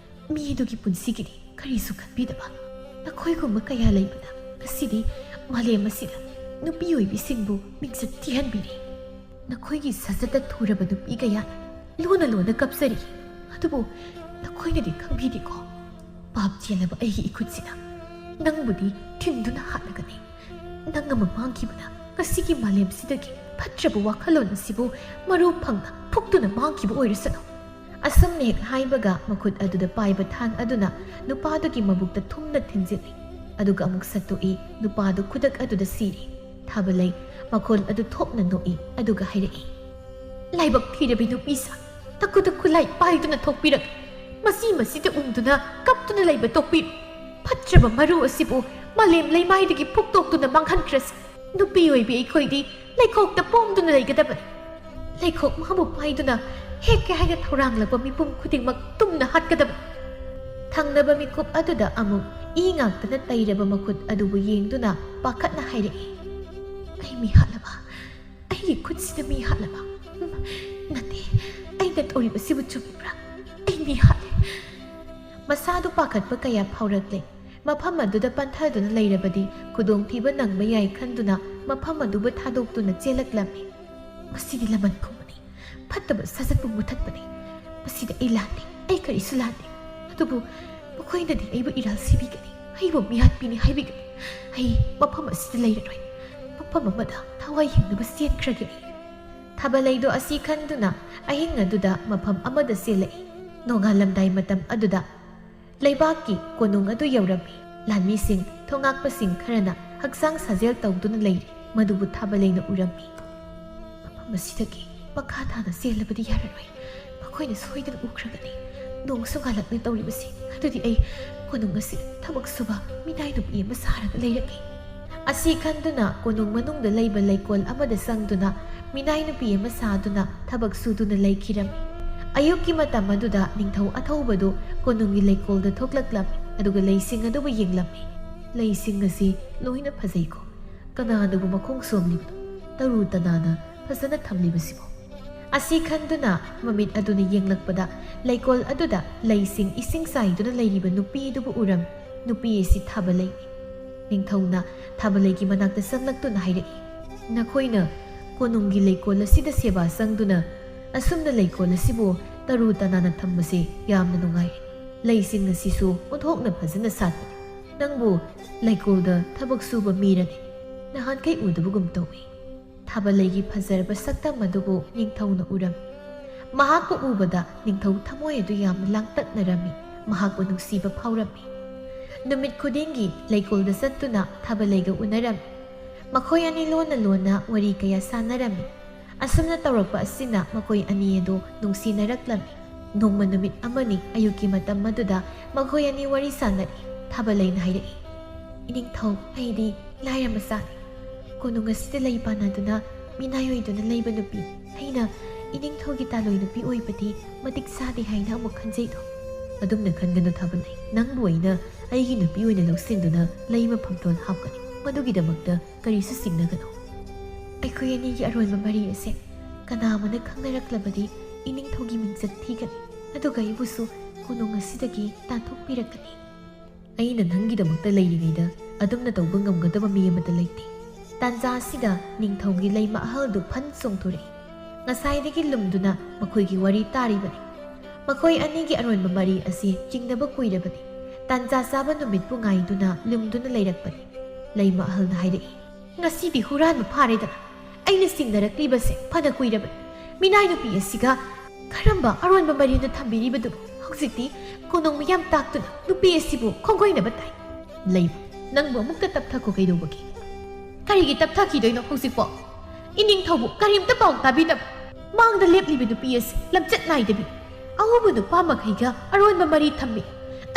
ꯃꯤ ꯑꯗꯨꯒꯤ ꯄꯨꯟꯁꯤꯒꯤꯗꯤ ꯀꯔꯤꯁꯨ ꯈꯟꯕꯤꯗꯕ ꯅꯈꯣꯏꯒꯨꯝꯕ ꯀꯌꯥ ꯂꯩꯕꯅ ꯉꯁꯤꯗꯤ ꯃꯥꯂꯦꯝ ꯑꯁꯤꯗ ꯅꯨꯄꯤ ꯑꯣꯏꯕꯤꯁꯤꯡꯕꯨ ꯃꯤꯡꯆꯠ ꯊꯤꯍꯟꯕꯤꯔꯤ꯫ ꯅꯈꯣꯏꯒꯤ ꯁꯖꯠꯇ ꯊꯨꯔꯕ ꯅꯨꯄꯤ ꯀꯌꯥ ꯂꯣꯟꯅ ꯂꯣꯟꯅ ꯀꯞꯆꯔꯤ꯫ ꯑꯗꯨꯕꯨ ꯅꯈꯣꯏꯅꯗꯤ ꯈꯪꯕꯤꯗꯦꯀꯣ? ꯄꯥꯞ ꯆꯦꯜꯂꯕ ꯑꯩꯒꯤ ꯏꯈꯨꯠꯁꯤꯅ ꯅꯪꯕꯨꯗꯤ ꯊꯤꯟꯗꯨꯅ ꯍꯥꯠꯂꯒꯅꯤ꯫ ꯅꯪ ꯑꯃ ꯃꯥꯡꯈꯤꯕꯅ ꯉꯁꯤꯒꯤ ꯃꯥꯂꯦꯝꯁꯤꯗꯒꯤ ꯐꯠꯇ꯭ꯔꯕ ꯋꯥꯈꯜꯂꯣꯟ ꯑꯁꯤꯕꯨ ꯃꯔꯨ ꯐꯪꯅ ꯐꯨꯛꯇꯨꯅ ꯃꯥꯡꯈꯤꯕ ꯑꯣꯏꯔꯁꯅꯨ꯫" ꯑꯁꯨꯝꯅ ꯍꯦꯛ ꯍꯥꯏꯕꯒ ꯃꯈꯨꯠ ꯑꯗꯨꯗ ꯄꯥꯏꯕ ꯊꯥꯡ ꯑꯗꯨꯅ ꯅꯨꯄꯥꯗꯨꯒꯤ ꯃꯕꯨꯛꯇ ꯊꯨꯝꯅ ꯊꯤꯟꯖꯤꯜꯂꯤ꯫ ꯑꯗꯨꯒ ꯑꯃꯨꯛ ꯁꯠꯇꯣꯛꯏ꯫ ꯅꯨꯄꯥꯗꯨ ꯈꯨꯗꯛ ꯑꯗꯨꯗ ꯁꯤꯔꯤ꯫ ꯊꯥꯕꯂꯩ ꯃꯈꯣꯜ ꯑꯗꯨ ꯊꯣꯛꯅ ꯅꯣꯛꯏ, ꯑꯗꯨꯒ ꯍꯥꯏꯔꯛꯏ, ꯂꯥꯏꯕꯛ ꯊꯤꯔꯕꯤ ꯅꯨꯄꯤ ꯁꯥ, ꯇꯈꯨꯗ ꯈꯨꯠꯂꯥꯏ ꯄꯥꯏꯗꯨꯅ ꯊꯣꯛꯄꯤꯔꯛ, ꯃꯁꯤ ꯃꯁꯤꯗ ꯎꯪꯗꯨꯅ ꯀꯞꯇꯨꯅ ꯂꯩꯕ ꯇꯣꯛꯄꯤꯔꯣ꯫ ꯐꯠꯇ꯭ꯔꯕ ꯃꯔꯨ ꯑꯁꯤꯕꯨ ꯃꯥꯂꯦꯝ ꯂꯩꯃꯥꯏꯗꯒꯤ ꯐꯨꯛꯇꯣꯛꯇꯨꯅ ꯃꯥꯡꯍꯟꯈ꯭ꯔꯁꯤ꯫ ꯅꯨꯄꯤ ꯑꯣꯏꯕꯤ ꯑꯩꯈꯣꯏꯗꯤ ꯂꯩꯈꯣꯛꯇ ꯄꯣꯝꯗꯨꯅ ꯂꯩꯒꯗꯕꯅꯤ꯫ ꯂꯩꯈꯣꯛ ꯃꯥꯕꯨ ꯄꯥꯏꯗꯨꯅ ꯍꯦꯛꯀꯦ ꯍꯥꯏꯅ ꯊꯧꯔꯥꯡꯂꯛꯄ ꯃꯤꯄꯨꯝ ꯈꯨꯗꯤꯡꯃꯛ ꯇꯨꯝꯅ ꯍꯥꯠꯀꯗꯕꯅꯤ꯫ ꯊꯪꯅꯕ ꯃꯤꯀꯨꯞ ꯑꯗꯨꯗ ꯑꯃꯨꯛ ꯏ ꯉꯥꯛꯇꯅ ꯇꯩꯔꯕ ꯃꯈꯨꯠ ꯑꯗꯨꯕꯨ ꯌꯦꯡꯗꯨꯅ ꯄꯥꯈꯠꯅ ꯍꯥꯏꯔꯛꯏ, "ꯑꯩ ꯃꯤ ꯍꯥꯠꯂꯕ? ꯑꯩꯒꯤ ꯈꯨꯠꯁꯤꯗ ꯃꯤ ꯍꯥꯠꯂꯕ? ꯎꯝ, ꯅꯠꯇꯦ, ꯑꯩꯅ ꯇꯧꯔꯤꯕꯁꯤꯕꯨ ꯆꯨꯝꯃꯤꯕ꯭ꯔꯥ? ꯑꯩ ꯃꯤ ꯍꯥꯠꯂꯦ!" ꯃꯁꯥꯗꯨ ꯄꯥꯈꯠꯄ ꯀꯌꯥ ꯐꯥꯎꯔꯛꯂꯦ꯫ ꯃꯐꯝ ꯑꯗꯨꯗ ꯄꯟꯊꯗꯨꯅ ꯂꯩꯔꯕꯗꯤ ꯈꯨꯗꯣꯡꯊꯤꯕ ꯅꯪꯕ ꯌꯥꯏ ꯈꯟꯗꯨꯅ ꯃꯐꯝ ꯑꯗꯨꯕꯨ ꯊꯥꯗꯣꯛꯇꯨꯅ ꯆꯦꯜꯂꯛꯂꯝꯃꯤ꯫ "ꯃꯁꯤꯗꯤ ꯂꯃꯟ ꯈꯨꯝꯕꯅꯤ, ꯐꯠꯇꯕ ꯁꯥꯖꯠꯄꯨ ꯃꯨꯊꯠꯄꯅꯤ꯫ ꯃꯁꯤꯗ ꯑꯩ ꯂꯥꯟꯗꯦ, ꯑꯩ ꯀꯔꯤꯁꯨ ꯂꯥꯟꯗꯦ꯫ ꯑꯗꯨꯕꯨ ꯃꯈꯣꯏꯅꯗꯤ ꯑꯩꯕꯨ ꯏꯔꯥꯜ ꯁꯤꯕꯤꯒꯅꯤ, ꯑꯩꯕꯨ ꯃꯤꯍꯥꯠꯄꯤꯅꯤ ꯍꯥꯏꯕꯤꯒꯅꯤ꯫ ꯑꯩ ꯃꯐꯝ ꯑꯁꯤꯗ ꯂꯩꯔꯔꯣꯏ, ꯃꯐꯝ ꯑꯃꯗ ꯊꯋꯥꯏ ꯍꯤꯡꯅꯕ ꯆꯦꯟꯈ꯭ꯔꯒꯦ ꯑꯩ꯫" ꯊꯥꯕꯂꯩꯗꯣ ꯑꯁꯤ ꯈꯟꯗꯨꯅ ꯑꯍꯤꯡ ꯑꯗꯨꯗ ꯃꯐꯝ ꯑꯃꯗ ꯆꯦꯜꯂꯛꯏ꯫ ꯅꯣꯡꯉꯥꯜꯂꯝꯗꯥꯏ ꯃꯇꯝ ꯑꯗꯨꯗ ꯂꯩꯕꯥꯛꯀꯤ ꯀꯣꯅꯨꯡ ꯑꯗꯨ ꯌꯧꯔꯝꯃꯤ꯫ ꯂꯥꯟꯃꯤꯁꯤꯡ, ꯊꯣꯉꯥꯛꯄꯁꯤꯡ ꯈꯔꯅ ꯍꯛꯆꯥꯡ ꯁꯥꯖꯦꯜ ꯇꯧꯗꯨꯅ ꯂꯩꯔꯤ꯫ ꯃꯗꯨꯕꯨ ꯊꯥꯕꯂꯩꯅ ꯎꯔꯝꯃꯤ꯫ "ꯃꯐꯝ ꯑꯁꯤꯗꯒꯤ ꯃꯈꯥ ꯇꯥꯅ ꯆꯦꯜꯂꯕꯗꯤ ꯌꯥꯔꯔꯣꯏ꯫ ꯃꯈꯣꯏꯅ ꯁꯣꯏꯗꯅ ꯎꯈ꯭ꯔꯒꯅꯤ꯫ ꯅꯣꯡꯁꯨ ꯉꯥꯜꯂꯛꯂꯦ ꯇꯧꯔꯤꯕꯁꯤ꯫ ꯑꯗꯨꯗꯤ ꯑꯩ ꯀꯣꯅꯨꯡ ꯑꯁꯤꯗ ꯊꯕꯛ ꯁꯨꯕ ꯃꯤꯅꯥꯏ ꯅꯨꯄꯤ ꯑꯃ ꯁꯥꯔꯒ ꯂꯩꯔꯒꯦ꯫" ꯑꯁꯤ ꯈꯟꯗꯨꯅ ꯀꯣꯅꯨꯡ ꯃꯅꯨꯡꯗ ꯂꯩꯕ ꯂꯩꯀꯣꯜ ꯑꯃꯗ ꯆꯪꯗꯨꯅ ꯃꯤꯅꯥꯏ ꯅꯨꯄꯤ ꯑꯃ ꯁꯥꯗꯨꯅ ꯊꯕꯛ ꯁꯨꯗꯨꯅ ꯂꯩꯈꯤꯔꯝꯃꯤ꯫ ꯑꯌꯨꯛꯀꯤ ꯃꯇꯝ ꯑꯗꯨꯗ ꯅꯤꯡꯊꯧ ꯑꯊꯧꯕꯗꯨ ꯀꯣꯅꯨꯡꯒꯤ ꯂꯩꯀꯣꯜꯗ ꯊꯣꯛꯂꯛꯂꯝꯃꯤ, ꯑꯗꯨꯒ ꯂꯩꯁꯤꯡ ꯑꯗꯨꯕꯨ ꯌꯦꯡꯂꯝꯃꯤ꯫ "ꯂꯩꯁꯤꯡ ꯑꯁꯤ ꯂꯣꯏꯅ ꯐꯖꯩꯀꯣ꯫ ꯀꯅꯥꯅꯕꯨ ꯃꯈꯣꯡ ꯁꯣꯝꯂꯤꯕꯅꯣ? ꯇꯔꯨ ꯇꯅꯥꯟꯅ ꯐꯖꯅ ꯊꯝꯂꯤꯕꯁꯤꯕꯨ?" ꯑꯁꯤ ꯈꯟꯗꯨꯅ ꯃꯃꯤꯠ ꯑꯗꯨꯅ ꯌꯦꯡꯂꯛꯄꯗ ꯂꯩꯀꯣꯜ ꯑꯗꯨꯗ ꯂꯩꯁꯤꯡ ꯏꯁꯤꯡ ꯆꯥꯏꯗꯨꯅ ꯂꯩꯔꯤꯕ ꯅꯨꯄꯤ ꯑꯗꯨꯕꯨ ꯎꯔꯝꯃꯤ꯫ ꯅꯨꯄꯤ ꯑꯁꯤ ꯊꯥꯕꯂꯩꯅꯤ꯫ ꯅꯤꯡꯊꯧꯅ ꯊꯥꯕꯂꯩꯒꯤ ꯃꯅꯥꯛꯇ ꯆꯪꯂꯛꯇꯨꯅ ꯍꯥꯏꯔꯛꯏ, "ꯅꯈꯣꯏꯅ ꯀꯣꯅꯨꯡꯒꯤ ꯂꯩꯀꯣꯜ ꯑꯁꯤꯗ ꯁꯦꯕꯥ ꯆꯪꯗꯨꯅ ꯑꯁꯨꯝꯅ ꯂꯩꯀꯣꯜ ꯑꯁꯤꯕꯨ ꯇꯔꯨ ꯇꯅꯥꯟꯅ ꯊꯝꯕꯁꯦ ꯌꯥꯝꯅ ꯅꯨꯡꯉꯥꯏ꯫ ꯂꯩꯁꯤꯡ ꯑꯁꯤꯁꯨ ꯑꯣꯟꯊꯣꯛꯅ ꯐꯖꯅ ꯁꯥꯠꯄꯅꯤ꯫ ꯅꯪꯕꯨ ꯂꯩꯀꯣꯜꯗ ꯊꯕꯛ ꯁꯨꯕ ꯃꯤꯔꯅꯦ? ꯅꯍꯥꯟꯈꯩ ꯎꯗꯕꯒꯨꯝ ꯇꯧꯏ꯫" ꯊꯥꯕꯂꯩꯒꯤ ꯐꯖꯔꯕ ꯁꯛꯇꯝ ꯑꯗꯨꯕꯨ ꯅꯤꯡꯊꯧꯅ ꯎꯔꯝꯃꯤ꯫ ꯃꯍꯥꯛꯄꯨ ꯎꯕꯗ ꯅꯤꯡꯊꯧ ꯊꯃꯣꯏ ꯑꯗꯨ ꯌꯥꯝꯅ ꯂꯥꯡꯇꯛꯅꯔꯝꯃꯤ꯫ ꯃꯍꯥꯛꯄꯨ ꯅꯨꯡꯁꯤꯕ ꯐꯥꯎꯔꯝꯃꯤ꯫ ꯅꯨꯃꯤꯠ ꯈꯨꯗꯤꯡꯒꯤ ꯂꯩꯀꯣꯜꯗ ꯆꯠꯇꯨꯅ ꯊꯥꯕꯂꯩꯒ ꯎꯅꯔꯝꯃꯤ꯫ ꯃꯈꯣꯏ ꯑꯅꯤ ꯂꯣꯟꯅ ꯂꯣꯟꯅ ꯋꯥꯔꯤ ꯀꯌꯥ ꯁꯥꯟꯅꯔꯝꯃꯤ꯫ ꯑꯁꯨꯝꯅ ꯇꯧꯔꯛꯄ ꯑꯁꯤꯅ ꯃꯈꯣꯏ ꯑꯅꯤ ꯑꯗꯨ ꯅꯨꯡꯁꯤꯅꯔꯛꯂꯝꯃꯤ꯫ ꯅꯣꯡꯃ ꯅꯨꯃꯤꯠ ꯑꯃꯅꯤ ꯑꯌꯨꯛꯀꯤ ꯃꯇꯝ ꯑꯗꯨꯗ ꯃꯈꯣꯏ ꯑꯅꯤ ꯋꯥꯔꯤ ꯁꯥꯟꯅꯔꯤ꯫ ꯊꯥꯕꯂꯩꯅ ꯍꯥꯏꯔꯛꯏ, "ꯏꯅꯤꯡꯊꯧ, ꯑꯩꯗꯤ ꯂꯥꯏꯔ ꯃꯆꯥꯅꯤ꯫ ꯀꯣꯅꯨꯡ ꯑꯁꯤꯗ ꯂꯩ ꯄꯥꯟꯅꯗꯨꯅ ꯃꯤꯅꯥꯏ ꯑꯣꯏꯗꯨꯅ ꯂꯩꯕ ꯅꯨꯄꯤ ꯑꯩꯅ ꯏꯅꯤꯡꯊꯧꯒꯤ ꯇꯥꯂꯣꯏ ꯅꯨꯄꯤ ꯑꯣꯏꯕꯗꯤ ꯃꯇꯤꯛ ꯆꯥꯗꯦ ꯍꯥꯏꯅ ꯑꯃꯨꯛ ꯈꯟꯖꯩꯗꯣ?" "ꯑꯗꯨꯝꯅ ꯈꯟꯒꯅꯨ ꯊꯥꯕꯂꯩ꯫ ꯅꯪꯕꯨ ꯑꯩꯅ ꯑꯩꯒꯤ ꯅꯨꯄꯤ ꯑꯣꯏꯅ ꯂꯧꯁꯤꯟꯗꯨꯅ ꯂꯩ ꯃꯐꯝꯗꯣꯟ ꯍꯥꯞꯀꯅꯤ꯫ ꯃꯗꯨꯒꯤꯗꯃꯛꯇ ꯀꯔꯤꯁꯨ ꯆꯤꯡꯅꯒꯅꯨ꯫ ꯑꯩꯈꯣꯏ ꯑꯅꯤꯒꯤ ꯑꯔꯣꯟꯕ ꯃꯔꯤ ꯑꯁꯦ ꯀꯅꯥ ꯑꯃꯅ ꯈꯪꯅꯔꯛꯂꯕꯗꯤ ꯏꯅꯤꯡꯊꯧꯒꯤ ꯃꯤꯡꯆꯠ ꯊꯤꯒꯅꯤ, ꯑꯗꯨꯒ ꯑꯩꯕꯨꯁꯨ ꯀꯣꯅꯨꯡ ꯑꯁꯤꯗꯒꯤ ꯇꯥꯟꯊꯣꯛꯄꯤꯔꯛꯀꯅꯤ꯫ ꯑꯩꯅ ꯅꯪꯒꯤꯗꯃꯛꯇ ꯂꯩꯔꯤꯉꯩꯗ ꯑꯗꯨꯝꯅ ꯇꯧꯕ ꯉꯝꯒꯗꯕ ꯃꯤ ꯑꯃꯠꯇ ꯂꯩꯇꯦ꯫" ꯇꯥꯟꯖꯥ ꯑꯁꯤꯗ ꯅꯤꯡꯊꯧꯒꯤ ꯂꯩꯃ ꯑꯍꯜꯗꯨ ꯐꯟ ꯆꯣꯡꯊꯣꯔꯛꯏ꯫ ꯉꯁꯥꯏꯗꯒꯤ ꯂꯨꯝꯗꯨꯅ ꯃꯈꯣꯏꯒꯤ ꯋꯥꯔꯤ ꯇꯥꯔꯤꯕꯅꯤ꯫ ꯃꯈꯣꯏ ꯑꯅꯤꯒꯤ ꯑꯔꯣꯟꯕ ꯃꯔꯤ ꯑꯁꯤ ꯆꯤꯡꯅꯕ ꯀꯨꯏꯔꯕꯅꯤ꯫ ꯇꯥꯟꯖꯥ ꯆꯥꯕ ꯅꯨꯃꯤꯠꯄꯨ ꯉꯥꯏꯗꯨꯅ ꯂꯨꯝꯗꯨꯅ ꯂꯩꯔꯛꯄꯅꯤ꯫ ꯂꯩꯃ ꯑꯍꯜꯅ ꯍꯥꯏꯔꯛꯏ, "ꯉꯁꯤꯗꯤ ꯍꯨꯔꯥꯟꯕ ꯐꯥꯔꯦꯗꯅ꯫ ꯑꯩꯅ ꯆꯤꯡꯅꯔꯛꯂꯤꯕꯁꯦ ꯐꯅ ꯀꯨꯏꯔꯕꯅꯤ꯫ ꯃꯤꯅꯥꯏ ꯅꯨꯄꯤ ꯑꯁꯤꯒ ꯀꯔꯝꯕ ꯑꯔꯣꯟꯕ ꯃꯔꯤꯅ ꯊꯝꯕꯤꯔꯤꯕꯗꯨꯕꯨ? ꯍꯧꯖꯤꯛꯇꯤ ꯀꯣꯅꯨꯡ ꯃꯤꯌꯥꯝ ꯇꯥꯛꯇꯨꯅ ꯅꯨꯄꯤ ꯑꯁꯤꯕꯨ ꯈꯣꯡꯒꯣꯏꯅꯕ ꯇꯥꯏ꯫" "ꯂꯩꯃ, ꯅꯪꯕꯨ ꯑꯃꯨꯛꯇ ꯇꯞꯊꯈꯣ꯫ ꯀꯩꯗꯧꯕꯒꯦ? ꯀꯔꯤꯒꯤ ꯇꯞꯊꯈꯤꯗꯣꯏꯅꯣ ꯍꯧꯖꯤꯛꯄꯣ? ꯏꯅꯤꯡꯊꯧꯕꯨ ꯀꯔꯤꯝꯇ ꯄꯥꯎ ꯇꯥꯕꯤꯗꯕ, ꯃꯥꯡꯗ ꯂꯦꯞꯂꯤꯕ ꯅꯨꯄꯤ ꯑꯁꯤ ꯂꯝꯆꯠ ꯅꯥꯏꯗꯕꯤ, ꯑꯎꯕ ꯅꯨꯄꯥ ꯃꯈꯩꯒ ꯑꯔꯣꯟꯕ ꯃꯔꯤ ꯊꯝꯃꯤ꯫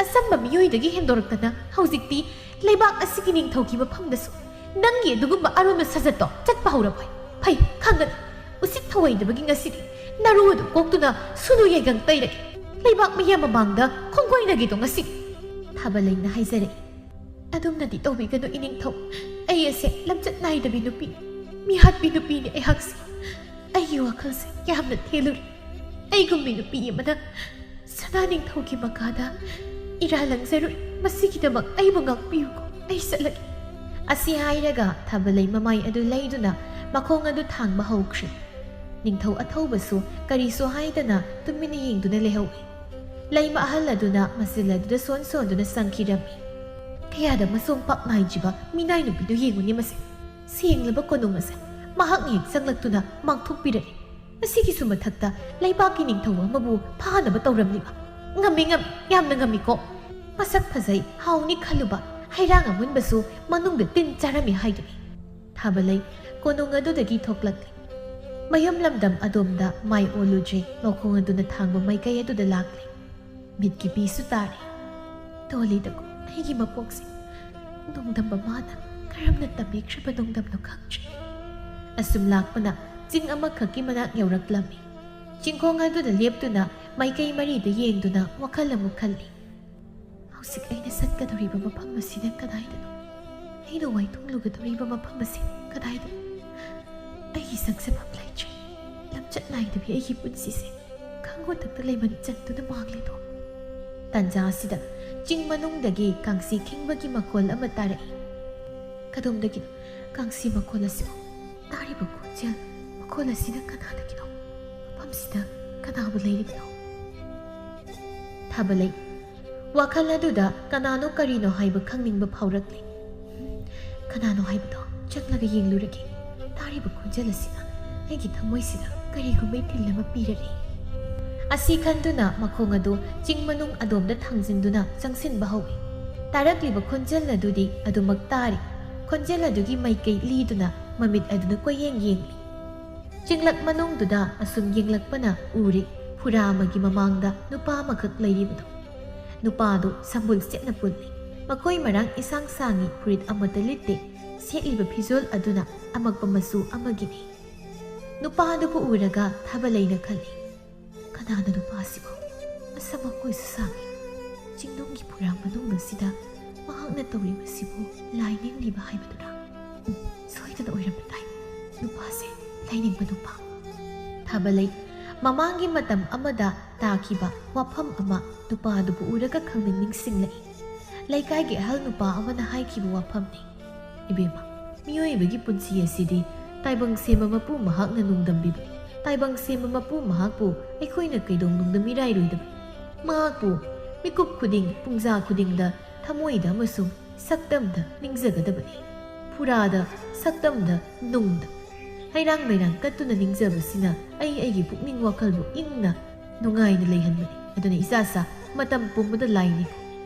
ꯑꯆꯝꯕ ꯃꯤꯑꯣꯏꯗꯒꯤ ꯍꯦꯟꯗꯣꯔꯛꯇꯅ ꯍꯧꯖꯤꯛꯇꯤ ꯂꯩꯕꯥꯛ ꯑꯁꯤꯒꯤ ꯅꯤꯡꯊꯧꯒꯤ ꯃꯐꯝꯗꯁꯨ ꯅꯪꯒꯤ ꯑꯗꯨꯒꯨꯝꯕ ꯑꯔꯣꯟꯕ ꯁꯥꯖꯠꯇꯣ ꯆꯠꯄ ꯍꯧꯔꯕꯣꯏ? ꯐꯩ, ꯈꯪꯒꯅꯤ꯫ ꯎꯁꯤꯠ ꯊꯧꯑꯣꯏꯗꯕꯒꯤ ꯉꯁꯤꯗꯤ ꯅꯔꯨ ꯑꯗꯨ ꯀꯣꯛꯇꯨꯅ ꯁꯨꯅꯨ ꯌꯥꯏꯒꯪ ꯇꯩꯔꯒꯦ꯫ ꯂꯩꯕꯥꯛ ꯃꯤꯌꯥꯝ ꯃꯃꯥꯡꯗ ꯈꯣꯡꯒꯣꯏꯅꯒꯦꯗꯣ ꯉꯁꯤꯗꯤ꯫" ꯊꯥꯕꯂꯩꯅ ꯍꯥꯏꯖꯔꯛꯏ, "ꯑꯗꯨꯝꯅꯗꯤ ꯇꯧꯕꯤꯒꯅꯨ ꯏꯅꯤꯡꯊꯧ꯫ ꯑꯩ ꯑꯁꯦ ꯂꯝꯆꯠ ꯅꯥꯏꯗꯕꯤ ꯅꯨꯄꯤ, ꯃꯤꯍꯥꯠꯄꯤ ꯅꯨꯄꯤꯅꯤ ꯑꯩꯍꯥꯛꯁꯦ꯫ ꯑꯩꯒꯤ ꯋꯥꯈꯜꯁꯦ ꯌꯥꯝꯅ ꯊꯦꯜꯂꯨꯔꯦ꯫ ꯑꯩꯒꯨꯝꯕꯤ ꯅꯨꯄꯤ ꯑꯃꯅ ꯁꯅꯥ ꯅꯤꯡꯊꯧꯒꯤ ꯃꯀꯥꯗ ꯏꯔꯥ ꯂꯪꯖꯔꯨꯏ꯫ ꯃꯁꯤꯒꯤꯗꯃꯛ ꯑꯩꯕꯨ ꯉꯥꯛꯄꯤꯌꯨꯀꯣ꯫ ꯑꯩ ꯆꯠꯂꯒꯦ꯫" ꯑꯁꯤ ꯍꯥꯏꯔꯒ ꯊꯥꯕꯂꯩ ꯃꯃꯥꯏ ꯑꯗꯨ ꯂꯩꯗꯨꯅ ꯃꯈꯣꯡ ꯑꯗꯨ ꯊꯥꯡꯕ ꯍꯧꯈ꯭ꯔꯦ꯫ ꯅꯤꯡꯊꯧ ꯑꯊꯧꯕꯁꯨ ꯀꯔꯤꯁꯨ ꯍꯥꯏꯗꯅ ꯇꯨꯃꯤꯟꯅ ꯌꯦꯡꯗꯨꯅ ꯂꯩꯍꯧꯏ꯫ ꯂꯩꯃ ꯑꯍꯜ ꯑꯗꯨꯅ ꯃꯆꯤꯜ ꯑꯗꯨꯗ ꯁꯣꯟ ꯁꯣꯟꯗꯨꯅ ꯆꯪꯈꯤꯔꯝꯃꯤ꯫ ꯀꯌꯥꯗ ꯃꯁꯣꯡ ꯄꯥꯛ ꯅꯥꯏꯗ꯭ꯔꯤꯕ ꯃꯤꯅꯥꯏ ꯅꯨꯄꯤꯗꯨ ꯌꯦꯡꯉꯨꯅꯦ ꯃꯁꯦ꯫ ꯁꯦꯡꯂꯕ ꯀꯣꯅꯨꯡ ꯑꯁꯦ ꯃꯍꯥꯛꯅ ꯍꯦꯛ ꯆꯪꯂꯛꯇꯨꯅ ꯃꯥꯡꯊꯣꯛꯄꯤꯔꯛꯏ꯫ ꯑꯁꯤꯒꯤꯁꯨ ꯃꯊꯛꯇ ꯂꯩꯕꯥꯛꯀꯤ ꯅꯤꯡꯊꯧ ꯑꯃꯕꯨ ꯐꯥꯅꯕ ꯇꯧꯔꯝꯂꯤꯕ꯫ ꯉꯝꯃꯤ, ꯉꯝꯃꯤ, ꯌꯥꯝꯅ ꯉꯝꯃꯤꯀꯣ꯫ ꯃꯁꯛ ꯐꯖꯩ, ꯍꯥꯎꯅꯤ ꯈꯜꯂꯨꯕ ꯍꯩꯔꯥꯡ ꯑꯃꯨꯟꯕꯁꯨ ꯃꯅꯨꯡꯗ ꯇꯤꯟ ꯆꯥꯔꯝꯃꯤ ꯍꯥꯏꯗꯨꯅꯤ꯫ ꯊꯥꯕꯂꯩ ꯀꯣꯅꯨꯡ ꯑꯗꯨꯗꯒꯤ ꯊꯣꯛꯂꯛꯂꯤ꯫ ꯃꯌꯨꯝ ꯂꯝꯗꯝ ꯑꯗꯣꯝꯗ ꯃꯥꯏ ꯑꯣꯜꯂꯨꯗ꯭ꯔꯤ꯫ ꯃꯈꯣꯡ ꯑꯗꯨꯅ ꯊꯥꯡꯕ ꯃꯥꯏꯀꯩ ꯑꯗꯨꯗ ꯂꯥꯛꯂꯤ꯫ ꯃꯤꯠꯀꯤ ꯄꯤꯁꯨ ꯇꯥꯔꯦ꯫ ꯇꯣꯂꯤꯗꯀꯣ ꯑꯩꯒꯤ ꯃꯄꯣꯛꯁꯦ ꯅꯣꯡꯗꯝꯕ ꯃꯥꯅ ꯀꯔꯝꯅ ꯇꯝꯕꯤꯈ꯭ꯔꯕ ꯅꯣꯡꯗꯝꯅꯣ ꯈꯪꯗ꯭ꯔꯦ꯫ ꯑꯁꯨꯝ ꯂꯥꯛꯄꯅ ꯆꯤꯡ ꯑꯃꯈꯛꯀꯤ ꯃꯅꯥꯛ ꯌꯧꯔꯛꯂꯝꯃꯤ꯫ ꯆꯤꯡꯈꯣꯡ ꯑꯗꯨꯗ ꯂꯦꯞꯇꯨꯅ ꯃꯥꯏꯀꯩ ꯃꯔꯤꯗ ꯌꯦꯡꯗꯨꯅ ꯋꯥꯈꯜ ꯑꯃꯨꯛ ꯈꯜꯂꯤ꯫ ꯍꯧꯖꯤꯛ ꯑꯩꯅ ꯆꯠꯀꯗꯧꯔꯤꯕ ꯃꯐꯝ ꯑꯁꯤꯅ ꯀꯗꯥꯏꯗꯅꯣ? ꯑꯩꯅ ꯋꯥꯏꯊꯨꯡꯂꯨꯒꯗꯧꯔꯤꯕ ꯃꯐꯝ ꯑꯁꯤ ꯀꯗꯥꯏꯗꯅꯣ? ꯑꯩꯒꯤ ꯆꯪꯖꯐꯝ ꯂꯩꯇ꯭ꯔꯦ꯫ ꯂꯝꯆꯠ ꯅꯥꯏꯗꯕꯤ ꯑꯩꯒꯤ ꯄꯨꯟꯁꯤꯁꯦ ꯈꯪꯒꯣꯟꯗꯛꯇ ꯂꯩꯃꯟ ꯆꯟꯗꯨꯅ ꯃꯥꯡꯂꯦꯗꯣ꯫ ꯇꯥꯟꯖꯥ ꯑꯁꯤꯗ ꯆꯤꯡ ꯃꯅꯨꯡꯗꯒꯤ ꯀꯥꯡꯁꯤ ꯈꯤꯡꯕꯒꯤ ꯃꯈꯣꯜ ꯑꯃ ꯇꯥꯔꯛꯏ꯫ ꯀꯗꯣꯝꯗꯒꯤꯅꯣ ꯀꯥꯡꯁꯤ ꯃꯈꯣꯜ ꯑꯁꯤꯕꯨ? ꯇꯥꯔꯤꯕ ꯈꯣꯟꯖꯦꯜ ꯃꯈꯣꯜ ꯑꯁꯤꯅ ꯀꯅꯥꯗꯒꯤꯅꯣ? ꯃꯐꯝꯁꯤꯗ ꯀꯅꯥꯕꯨ ꯂꯩꯔꯤꯕꯅꯣ? ꯊꯥꯕꯂꯩ꯫ ꯋꯥꯈꯜ ꯑꯗꯨꯗ ꯀꯅꯥꯅꯣ ꯀꯔꯤꯅꯣ ꯍꯥꯏꯕ ꯈꯪꯅꯤꯡꯕ ꯐꯥꯎꯔꯛꯂꯤ꯫ ꯀꯅꯥꯅꯣ ꯍꯥꯏꯕꯗꯣ ꯆꯪꯂꯒ ꯌꯦꯡꯂꯨꯔꯒꯦ꯫ ꯇꯥꯔꯤꯕ ꯈꯣꯟꯖꯦꯜ ꯑꯁꯤꯅ ꯑꯩꯒꯤ ꯊꯃꯣꯏꯁꯤꯗ ꯀꯔꯤꯒꯨꯝꯕ ꯏꯊꯤꯜ ꯑꯃ ꯄꯤꯔꯔꯦ꯫ ꯑꯁꯤ ꯈꯟꯗꯨꯅ ꯃꯈꯣꯡ ꯑꯗꯨ ꯆꯤꯡ ꯃꯅꯨꯡ ꯑꯗꯣꯝꯗ ꯊꯥꯡꯖꯤꯟꯗꯨꯅ ꯆꯪꯁꯤꯟꯕ ꯍꯧꯏ꯫ ꯇꯥꯔꯛꯂꯤꯕ ꯈꯣꯟꯖꯦꯜ ꯑꯗꯨꯗꯤ ꯑꯗꯨꯃꯛ ꯇꯥꯔꯤ꯫ ꯈꯣꯟꯖꯦꯜ ꯑꯗꯨꯒꯤ ꯃꯥꯏꯀꯩ ꯂꯤꯗꯨꯅ ꯃꯃꯤꯠ ꯑꯗꯨꯅ ꯀꯣꯏꯌꯦꯡ ꯌꯦꯡꯂꯤ꯫ ꯆꯤꯡꯂꯛ ꯃꯅꯨꯡꯗꯨꯗ ꯑꯁꯨꯝ ꯌꯦꯡꯂꯛꯄꯅ ꯎꯔꯤ, ꯐꯨꯔꯥ ꯑꯃꯒꯤ ꯃꯃꯥꯡꯗ ꯅꯨꯄꯥ ꯑꯃꯈꯛ ꯂꯩꯔꯤꯕꯗꯨ꯫ ꯅꯨꯄꯥꯗꯨ ꯁꯝꯕꯨꯜ ꯁꯦꯠꯅ ꯄꯨꯜꯂꯤ꯫ ꯃꯈꯣꯏ ꯃꯔꯥꯡ ꯏꯁꯥꯡ ꯁꯥꯡꯉꯤ, ꯐꯨꯔꯤꯠ ꯑꯃꯠꯇ ꯂꯤꯠꯇꯦ꯫ ꯁꯦꯠꯂꯤꯕ ꯐꯤꯖꯣꯜ ꯑꯗꯨꯅ ꯑꯃꯛꯄ ꯃꯆꯨ ꯑꯃꯒꯤꯅꯤ꯫ ꯅꯨꯄꯥ ꯑꯗꯨꯕꯨ ꯎꯔꯒ ꯊꯥꯕꯂꯩꯅ ꯈꯜꯂꯤ, "ꯀꯅꯥꯅꯣ ꯅꯨꯄꯥ ꯑꯁꯤꯕꯨ? ꯃꯁꯝ ꯃꯈꯣꯏꯁꯨ ꯁꯥꯡꯉꯤ꯫ ꯆꯤꯡꯅꯨꯡꯒꯤ ꯐꯨꯔꯥ ꯃꯅꯨꯡ ꯑꯁꯤꯗ ꯃꯍꯥꯛꯅ ꯇꯧꯔꯤꯕꯁꯤꯕꯨ ꯂꯥꯏ ꯅꯤꯡꯂꯤꯕ ꯍꯥꯏꯕꯗꯨꯔꯥ? ꯎꯝ, ꯁꯣꯏꯗꯅ ꯑꯣꯏꯔꯝꯕ ꯇꯥꯏ꯫ ꯅꯨꯄꯥꯁꯦ ꯂꯥꯏꯅꯤꯡꯕ ꯅꯨꯄꯥ꯫" ꯊꯥꯕꯂꯩ꯫ ꯃꯃꯥꯡꯒꯤ ꯃꯇꯝ ꯑꯃꯗ ꯇꯥꯈꯤꯕ ꯋꯥꯐꯝ ꯑꯃ ꯅꯨꯄꯥ ꯑꯗꯨꯕꯨ ꯎꯔꯒ ꯈꯪꯅꯤꯡ ꯅꯤꯡꯁꯤꯡꯂꯛꯏ꯫ ꯂꯩꯀꯥꯏꯒꯤ ꯑꯍꯜ ꯅꯨꯄꯥ ꯑꯃꯅ ꯍꯥꯏꯈꯤꯕ ꯋꯥꯐꯝꯅꯤ꯫ "ꯏꯕꯦꯝꯃ, ꯃꯤꯑꯣꯏꯕꯒꯤ ꯄꯨꯟꯁꯤ ꯑꯁꯤꯗꯤ ꯇꯥꯏꯕꯪ ꯁꯦꯝꯕ ꯃꯄꯨ ꯃꯍꯥꯛꯅ ꯅꯣꯡꯗꯝꯕꯤꯕꯅꯤ꯫ ꯇꯥꯏꯕꯪ ꯁꯦꯝꯕ ꯃꯄꯨ ꯃꯍꯥꯛꯄꯨ ꯑꯩꯈꯣꯏꯅ ꯀꯩꯗꯧꯅꯨꯡꯗ ꯃꯤꯔꯥꯏꯔꯣꯏꯗꯕꯅꯤ꯫ ꯃꯍꯥꯛꯄꯨ ꯃꯤꯀꯨꯞ ꯈꯨꯗꯤꯡ, ꯄꯨꯡꯖꯥ ꯈꯨꯗꯤꯡꯗ ꯊꯃꯣꯏꯗ ꯑꯃꯁꯨꯡ ꯁꯛꯇꯝꯗ ꯅꯤꯡꯖꯒꯗꯕꯅꯤ꯫ ꯐꯨꯔꯥꯗ, ꯁꯛꯇꯝꯗ, ꯅꯨꯡꯗ ꯍꯩꯔꯥꯡ ꯂꯩꯔꯥꯡ ꯀꯠꯇꯨꯅ ꯅꯤꯡꯖꯕꯁꯤꯅ ꯑꯩ ꯑꯩꯒꯤ ꯄꯨꯛꯅꯤꯡ ꯋꯥꯈꯜꯕꯨ ꯏꯪꯅ ꯅꯨꯡꯉꯥꯏꯅ ꯂꯩꯍꯟꯕꯅꯤ꯫ ꯑꯗꯨꯅ ꯏꯆꯥꯁꯥ, ꯃꯇꯝ ꯄꯨꯝꯕꯗ ꯂꯥꯏꯅꯤꯡꯉꯨ꯫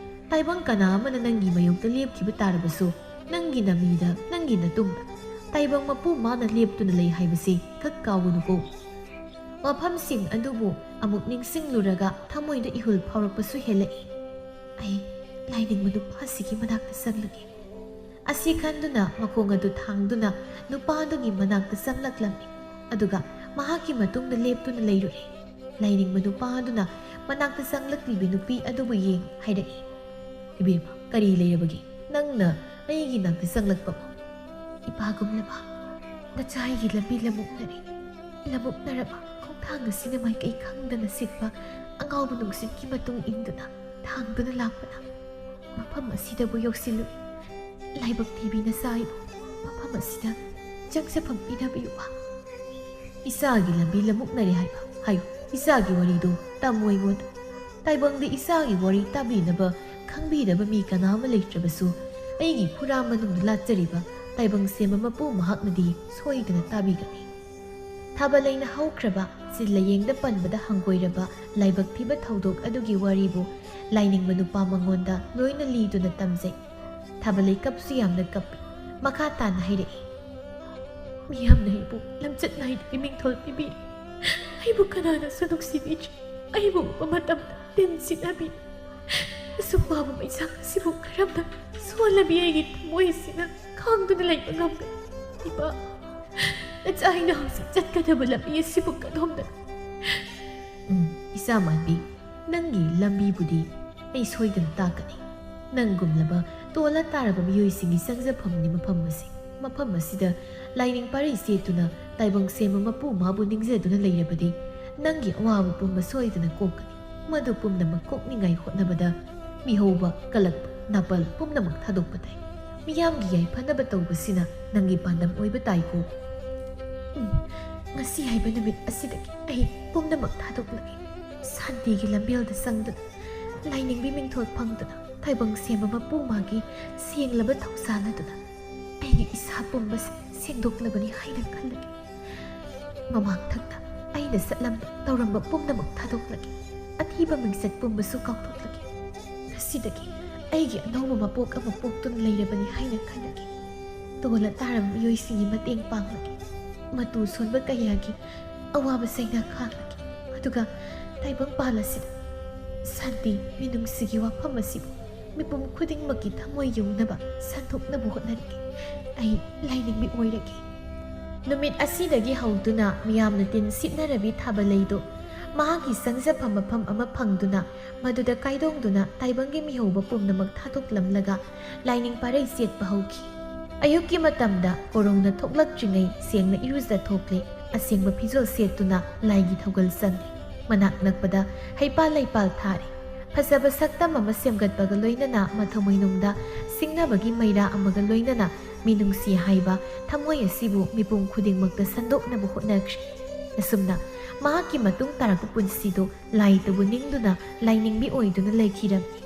ꯇꯥꯏꯕꯪ ꯀꯅꯥ ꯑꯃꯅ ꯅꯪꯒꯤ ꯃꯥꯌꯣꯛꯇ ꯂꯦꯞꯈꯤꯕ ꯇꯥꯔꯕꯁꯨ, ꯅꯪꯒꯤ ꯅꯃꯤꯗ, ꯅꯪꯒꯤ ꯅꯇꯨꯡꯗ ꯇꯥꯏꯕꯪ ꯃꯄꯨ ꯃꯥꯅ ꯂꯦꯞꯇꯨꯅ ꯂꯩ ꯍꯥꯏꯕꯁꯤ ꯈꯛ ꯀꯥꯎꯒꯅꯨꯀꯣ꯫ ꯋꯥꯐꯝꯁꯤꯡ ꯑꯗꯨꯕꯨ ꯑꯃꯨꯛ ꯅꯤꯡꯁꯤꯡꯂꯨꯔꯒ ꯊꯃꯣꯏꯗ ꯏꯍꯨꯜ ꯐꯥꯎꯔꯛꯄꯁꯨ ꯍꯦꯜꯂꯛꯏ꯫ ꯑꯩ ꯂꯥꯏꯅꯤꯡꯕ ꯅꯨꯄꯥꯁꯤꯒꯤ ꯃꯅꯥꯛꯇ ꯆꯪꯂꯒꯦ꯫ ꯑꯁꯤ ꯈꯟꯗꯨꯅ ꯃꯈꯣꯡ ꯑꯗꯨ ꯊꯥꯡꯗꯨꯅ ꯅꯨꯄꯥ ꯑꯗꯨꯒꯤ ꯃꯅꯥꯛꯇ ꯆꯪꯂꯛꯂꯝꯃꯤ꯫ ꯑꯗꯨꯒ ꯃꯍꯥꯛꯀꯤ ꯃꯇꯨꯡꯗ ꯂꯦꯞꯇꯨꯅ ꯂꯩꯔꯨꯔꯦ꯫ ꯂꯥꯏꯅꯤꯡꯕ ꯅꯨꯄꯥ ꯑꯗꯨꯅ ꯃꯅꯥꯛꯇ ꯆꯪꯂꯛꯂꯤꯕꯤ ꯅꯨꯄꯤ ꯑꯗꯨꯕꯨ ꯌꯦꯡ ꯍꯥꯏꯔꯛꯏ, "ꯏꯕꯦꯝꯃ, ꯀꯔꯤ ꯂꯩꯔꯕꯒꯦ? ꯅꯪꯅ ꯑꯩꯒꯤ ꯅꯥꯛꯇ ꯆꯪꯂꯛꯄꯕꯨ?" "ꯏꯄꯥꯒꯨꯝꯂꯕ ꯅꯆꯥ ꯑꯩꯒꯤ ꯂꯝꯕꯤ ꯂꯃꯨꯛꯅꯔꯦ꯫ ꯂꯃꯨꯛꯅꯔꯕ ꯈꯣꯡꯊꯥꯡ ꯑꯁꯤꯅ ꯃꯥꯏꯀꯩ ꯈꯪꯗꯅ ꯁꯤꯠꯄ ꯑꯉꯥꯎꯕ ꯅꯨꯡꯁꯤꯠꯀꯤ ꯃꯇꯨꯡ ꯏꯟꯗꯨꯅ ꯊꯥꯡꯗꯨꯅ ꯂꯥꯛꯄꯅ ꯃꯐꯝ ꯑꯁꯤꯗꯕꯨ ꯌꯧꯁꯤꯜꯂꯨꯏ꯫ ꯂꯥꯏꯕꯛ ꯊꯤꯕꯤ ꯅꯆꯥ ꯑꯩꯕꯨ ꯃꯐꯝ ꯑꯁꯤꯗ ꯆꯪꯖꯐꯝ ꯄꯤꯅꯕꯤꯌꯨꯕ꯫" "ꯏꯆꯥꯒꯤ ꯂꯝꯕꯤ ꯂꯃꯨꯛꯅꯔꯦ ꯍꯥꯏꯕ ꯍꯥꯏꯌꯨ꯫ ꯏꯆꯥꯒꯤ ꯋꯥꯔꯤꯗꯨ ꯇꯝꯃꯨ ꯑꯩꯉꯣꯟꯗ꯫ ꯇꯥꯏꯕꯪꯗ ꯏꯆꯥꯒꯤ ꯋꯥꯔꯤ ꯇꯥꯕꯤꯅꯕ ꯈꯪꯕꯤꯅꯕ ꯃꯤ ꯀꯅꯥ ꯑꯃ ꯂꯩꯇ꯭ꯔꯕꯁꯨ, ꯑꯩꯒꯤ ꯐꯨꯔꯥ ꯃꯅꯨꯡꯗ ꯂꯥꯠꯆꯔꯤꯕ ꯇꯥꯏꯕꯪ ꯁꯦꯝꯕ ꯃꯄꯨ ꯃꯍꯥꯛꯅꯗꯤ ꯁꯣꯏꯗꯅ ꯇꯥꯕꯤꯒꯅꯤ꯫" ꯊꯥꯕꯜ ꯂꯩꯅ ꯍꯧꯈ꯭ꯔꯕ, ꯆꯤꯜ ꯂꯥꯌꯦꯡꯗ ꯄꯟꯕꯗ ꯍꯪꯒꯣꯏꯔꯕ ꯂꯥꯏꯕꯛ ꯊꯤꯕ ꯊꯧꯗꯣꯛ ꯑꯗꯨꯒꯤ ꯋꯥꯔꯤꯕꯨ ꯂꯥꯏꯅꯤꯡꯕ ꯅꯨꯄꯥ ꯃꯉꯣꯟꯗ ꯂꯣꯏꯅ ꯂꯤꯗꯨꯅ ꯇꯝꯖꯩ꯫ ꯊꯥꯕꯜ ꯂꯩꯀꯞꯁꯨ ꯌꯥꯝꯅ ꯀꯞꯄꯤ꯫ ꯃꯈꯥ ꯇꯥꯅ ꯍꯥꯏꯔꯛꯏ, "ꯃꯤꯌꯥꯝꯅ ꯑꯩꯕꯨ ꯂꯝꯆꯠ ꯅꯥꯏꯗꯕꯤ ꯃꯤꯡꯊꯣꯜ ꯄꯤꯕꯤ꯫ ꯑꯩꯕꯨ ꯀꯅꯥꯅꯁꯨ ꯅꯨꯡꯁꯤꯕꯤꯗ꯭ꯔꯦ꯫ ꯑꯩꯕꯨ ꯎꯕ ꯃꯇꯝꯗ ꯇꯤꯟ ꯁꯤꯠꯅꯕꯤ꯫ ꯑꯁꯨꯛ ꯋꯥꯕ ꯃꯩꯁꯥ ꯑꯁꯤꯕꯨ ꯀꯔꯝꯅ ꯁꯣꯜꯂꯕꯤ ꯑꯩꯒꯤ ꯊꯃꯣꯏ ꯑꯁꯤꯅ ꯈꯥꯡꯗꯨꯅ ꯂꯩꯕ ꯉꯝꯒꯅꯤ? ꯏꯄꯥ, ꯅꯆꯥ ꯑꯩꯅ ꯍꯧꯖꯤꯛ ꯆꯠꯀꯗꯕ ꯂꯝꯕꯤ ꯑꯁꯤꯕꯨ ꯀꯗꯣꯝꯗ?" "ꯎꯝ, ꯏꯆꯥ ꯃꯥꯟꯕꯤ, ꯅꯪꯒꯤ ꯂꯝꯕꯤꯕꯨꯗꯤ ꯑꯩ ꯁꯣꯏꯗꯅ ꯇꯥꯛꯀꯅꯤ꯫ ꯅꯪꯒꯨꯝꯂꯕ ꯇꯣꯜꯂ ꯇꯥꯔꯕ ꯃꯤꯑꯣꯏꯁꯤꯡꯒꯤ ꯆꯪꯖꯐꯝꯅꯤ ꯃꯐꯝ ꯑꯁꯤ꯫ ꯃꯐꯝ ꯑꯁꯤꯗ ꯂꯥꯏꯅꯤꯡ ꯄꯥꯔꯩ ꯆꯦꯠꯇꯨꯅ ꯇꯥꯏꯕꯪ ꯁꯦꯝꯕ ꯃꯄꯨ ꯃꯥꯕꯨ ꯅꯤꯡꯖꯗꯨꯅ ꯂꯩꯔꯕꯗꯤ ꯅꯪꯒꯤ ꯑꯋꯥꯕ ꯄꯨꯝꯕ ꯁꯣꯏꯗꯅ ꯀꯣꯛꯀꯅꯤ꯫ ꯃꯗꯨ ꯄꯨꯝꯅꯃꯛ ꯀꯣꯛꯅꯤꯡꯉꯥꯏ ꯍꯣꯠꯅꯕꯗ ꯃꯤꯍꯧꯕ, ꯀꯂꯛꯄ, ꯅꯥꯄꯜ ꯄꯨꯝꯅꯃꯛ ꯊꯥꯗꯣꯛꯄ ꯇꯥꯏ꯫ ꯃꯤꯌꯥꯝꯒꯤ ꯌꯥꯏꯐꯅꯕ ꯇꯧꯕꯁꯤꯅ ꯅꯪꯒꯤ ꯄꯥꯟꯗꯝ ꯑꯣꯏꯕ ꯇꯥꯏꯀꯣ꯫ ꯎꯝ, ꯉꯁꯤ ꯍꯥꯏꯕ ꯅꯨꯃꯤꯠ ꯑꯁꯤꯗꯒꯤ ꯑꯩ ꯄꯨꯝꯅꯃꯛ ꯊꯥꯗꯣꯛꯂꯒꯦ꯫ ꯁꯥꯟꯇꯤꯒꯤ ꯂꯝꯕꯦꯜꯗ ꯆꯪꯗꯨꯅ, ꯂꯥꯏꯅꯤꯡꯕꯤ ꯃꯤꯡꯊꯣꯜ ꯐꯪꯗꯨꯅ, ꯇꯥꯏꯕꯪ ꯁꯦꯝꯕ ꯃꯄꯨ ꯃꯥꯒꯤ ꯁꯦꯡꯂꯕ ꯊꯧꯁꯥꯜ ꯑꯗꯨꯅ ꯑꯩꯒꯤ ꯏꯁꯥ ꯄꯨꯝꯕꯁꯦ ꯁꯦꯡꯗꯣꯛꯂꯕꯅꯤ ꯍꯥꯏꯅ ꯈꯜꯂꯒꯦ꯫ ꯃꯃꯥꯡꯊꯛꯇ ꯑꯩꯅ ꯆꯠꯂꯝꯕ ꯇꯧꯔꯝꯕ ꯄꯨꯝꯅꯃꯛ ꯊꯥꯗꯣꯛꯂꯒꯦ꯫ ꯑꯊꯤꯕ ꯃꯤꯡꯆꯠ ꯄꯨꯝꯕꯁꯨ ꯀꯥꯎꯊꯣꯛꯂꯒꯦ꯫ ꯉꯁꯤꯗꯒꯤ ꯑꯩꯒꯤ ꯑꯅꯧꯕ ꯃꯄꯣꯛ ꯑꯃ ꯄꯣꯛꯇꯨꯅ ꯂꯩꯔꯕꯅꯤ ꯍꯥꯏꯅ ꯈꯜꯂꯒꯦ꯫ ꯇꯣꯜꯂ ꯇꯥꯔꯕ ꯃꯤꯑꯣꯏꯁꯤꯡꯒꯤ ꯃꯇꯦꯡ ꯄꯥꯡꯂꯒꯦ꯫ ꯃꯇꯨ ꯁꯣꯟꯕ ꯀꯌꯥꯒꯤ ꯑꯋꯥꯕ ꯆꯩꯅꯥ ꯈꯥꯡꯂꯒꯦ꯫ ꯑꯗꯨꯒ ꯇꯥꯏꯕꯪꯄꯥꯜ ꯑꯁꯤꯗ ꯁꯥꯟꯇꯤ, ꯃꯤꯅꯨꯡꯁꯤꯒꯤ ꯋꯥꯐꯝ ꯑꯁꯤꯕꯨ ꯃꯤꯄꯨꯝ ꯈꯨꯗꯤꯡꯃꯛꯀꯤ ꯊꯃꯣꯏ ꯌꯧꯅꯕ ꯁꯟꯗꯣꯛꯅꯕ ꯍꯣꯠꯅꯔꯒꯦ꯫ ꯑꯩ ꯂꯥꯏꯅꯤꯡꯕꯤ ꯑꯣꯏꯔꯒꯦ꯫ ꯅꯨꯃꯤꯠ ꯑꯁꯤꯗꯒꯤ ꯍꯧꯗꯨꯅ ꯃꯤꯌꯥꯝꯅ ꯇꯤꯟ ꯁꯤꯠꯅꯔꯕꯤ ꯊꯥꯕ ꯂꯩꯗꯨ ꯃꯍꯥꯛꯀꯤ ꯆꯪꯖꯐꯝ ꯃꯐꯝ ꯑꯃ ꯐꯪꯗꯨꯅ, ꯃꯗꯨꯗ ꯀꯥꯏꯗꯣꯡꯗꯨꯅ ꯇꯥꯏꯕꯪꯒꯤ ꯃꯤꯍꯧꯕ ꯄꯨꯝꯅꯃꯛ ꯊꯥꯗꯣꯛꯂꯝꯂꯒ ꯂꯥꯏꯅꯤꯡ ꯄꯔꯩ ꯆꯦꯠꯄ ꯍꯧꯈꯤ꯫ ꯑꯌꯨꯛꯀꯤ ꯃꯇꯝꯗ ꯀꯣꯔꯧꯅ ꯊꯣꯛꯂꯛꯇ꯭ꯔꯤꯉꯩ ꯁꯦꯡꯅ ꯏꯔꯨꯖ ꯊꯣꯛꯂꯦ꯫ ꯑꯁꯦꯡꯕ ꯐꯤꯖꯣꯜ ꯁꯦꯠꯇꯨꯅ ꯂꯥꯏꯒꯤ ꯊꯧꯒꯜ ꯆꯪꯂꯦ꯫ ꯃꯅꯥꯛ ꯅꯛꯄꯗ ꯍꯩꯄꯥꯜ ꯂꯩꯄꯥꯜ ꯊꯥꯔꯦ꯫ ꯐꯖꯕ ꯁꯛꯇꯝ ꯑꯃ ꯁꯦꯝꯒꯠꯄꯒ ꯂꯣꯏꯅꯅ ꯃꯊꯃꯣꯏꯅꯨꯡꯗ ꯁꯤꯡꯅꯕꯒꯤ ꯃꯩꯔꯥ ꯑꯃꯒ ꯂꯣꯏꯅꯅ ꯃꯤꯅꯨꯡꯁꯤ ꯍꯥꯏꯕ ꯊꯃꯣꯏ ꯑꯁꯤꯕꯨ ꯃꯤꯄꯨꯝ ꯈꯨꯗꯤꯡꯃꯛꯇ ꯁꯟꯗꯣꯛꯅꯕ ꯍꯣꯠꯅꯈ꯭ꯔꯦ꯫ ꯑꯁꯨꯝꯅ ꯃꯍꯥꯛꯀꯤ ꯃꯇꯨꯡ ꯇꯥꯔꯛꯄ ꯄꯨꯟꯁꯤꯗꯨ ꯂꯥꯏꯇꯕꯨ ꯅꯤꯡꯗꯨꯅ ꯂꯥꯏꯅꯤꯡꯕꯤ ꯑꯣꯏꯗꯨꯅ ꯂꯩꯈꯤꯔꯝꯃꯤ꯫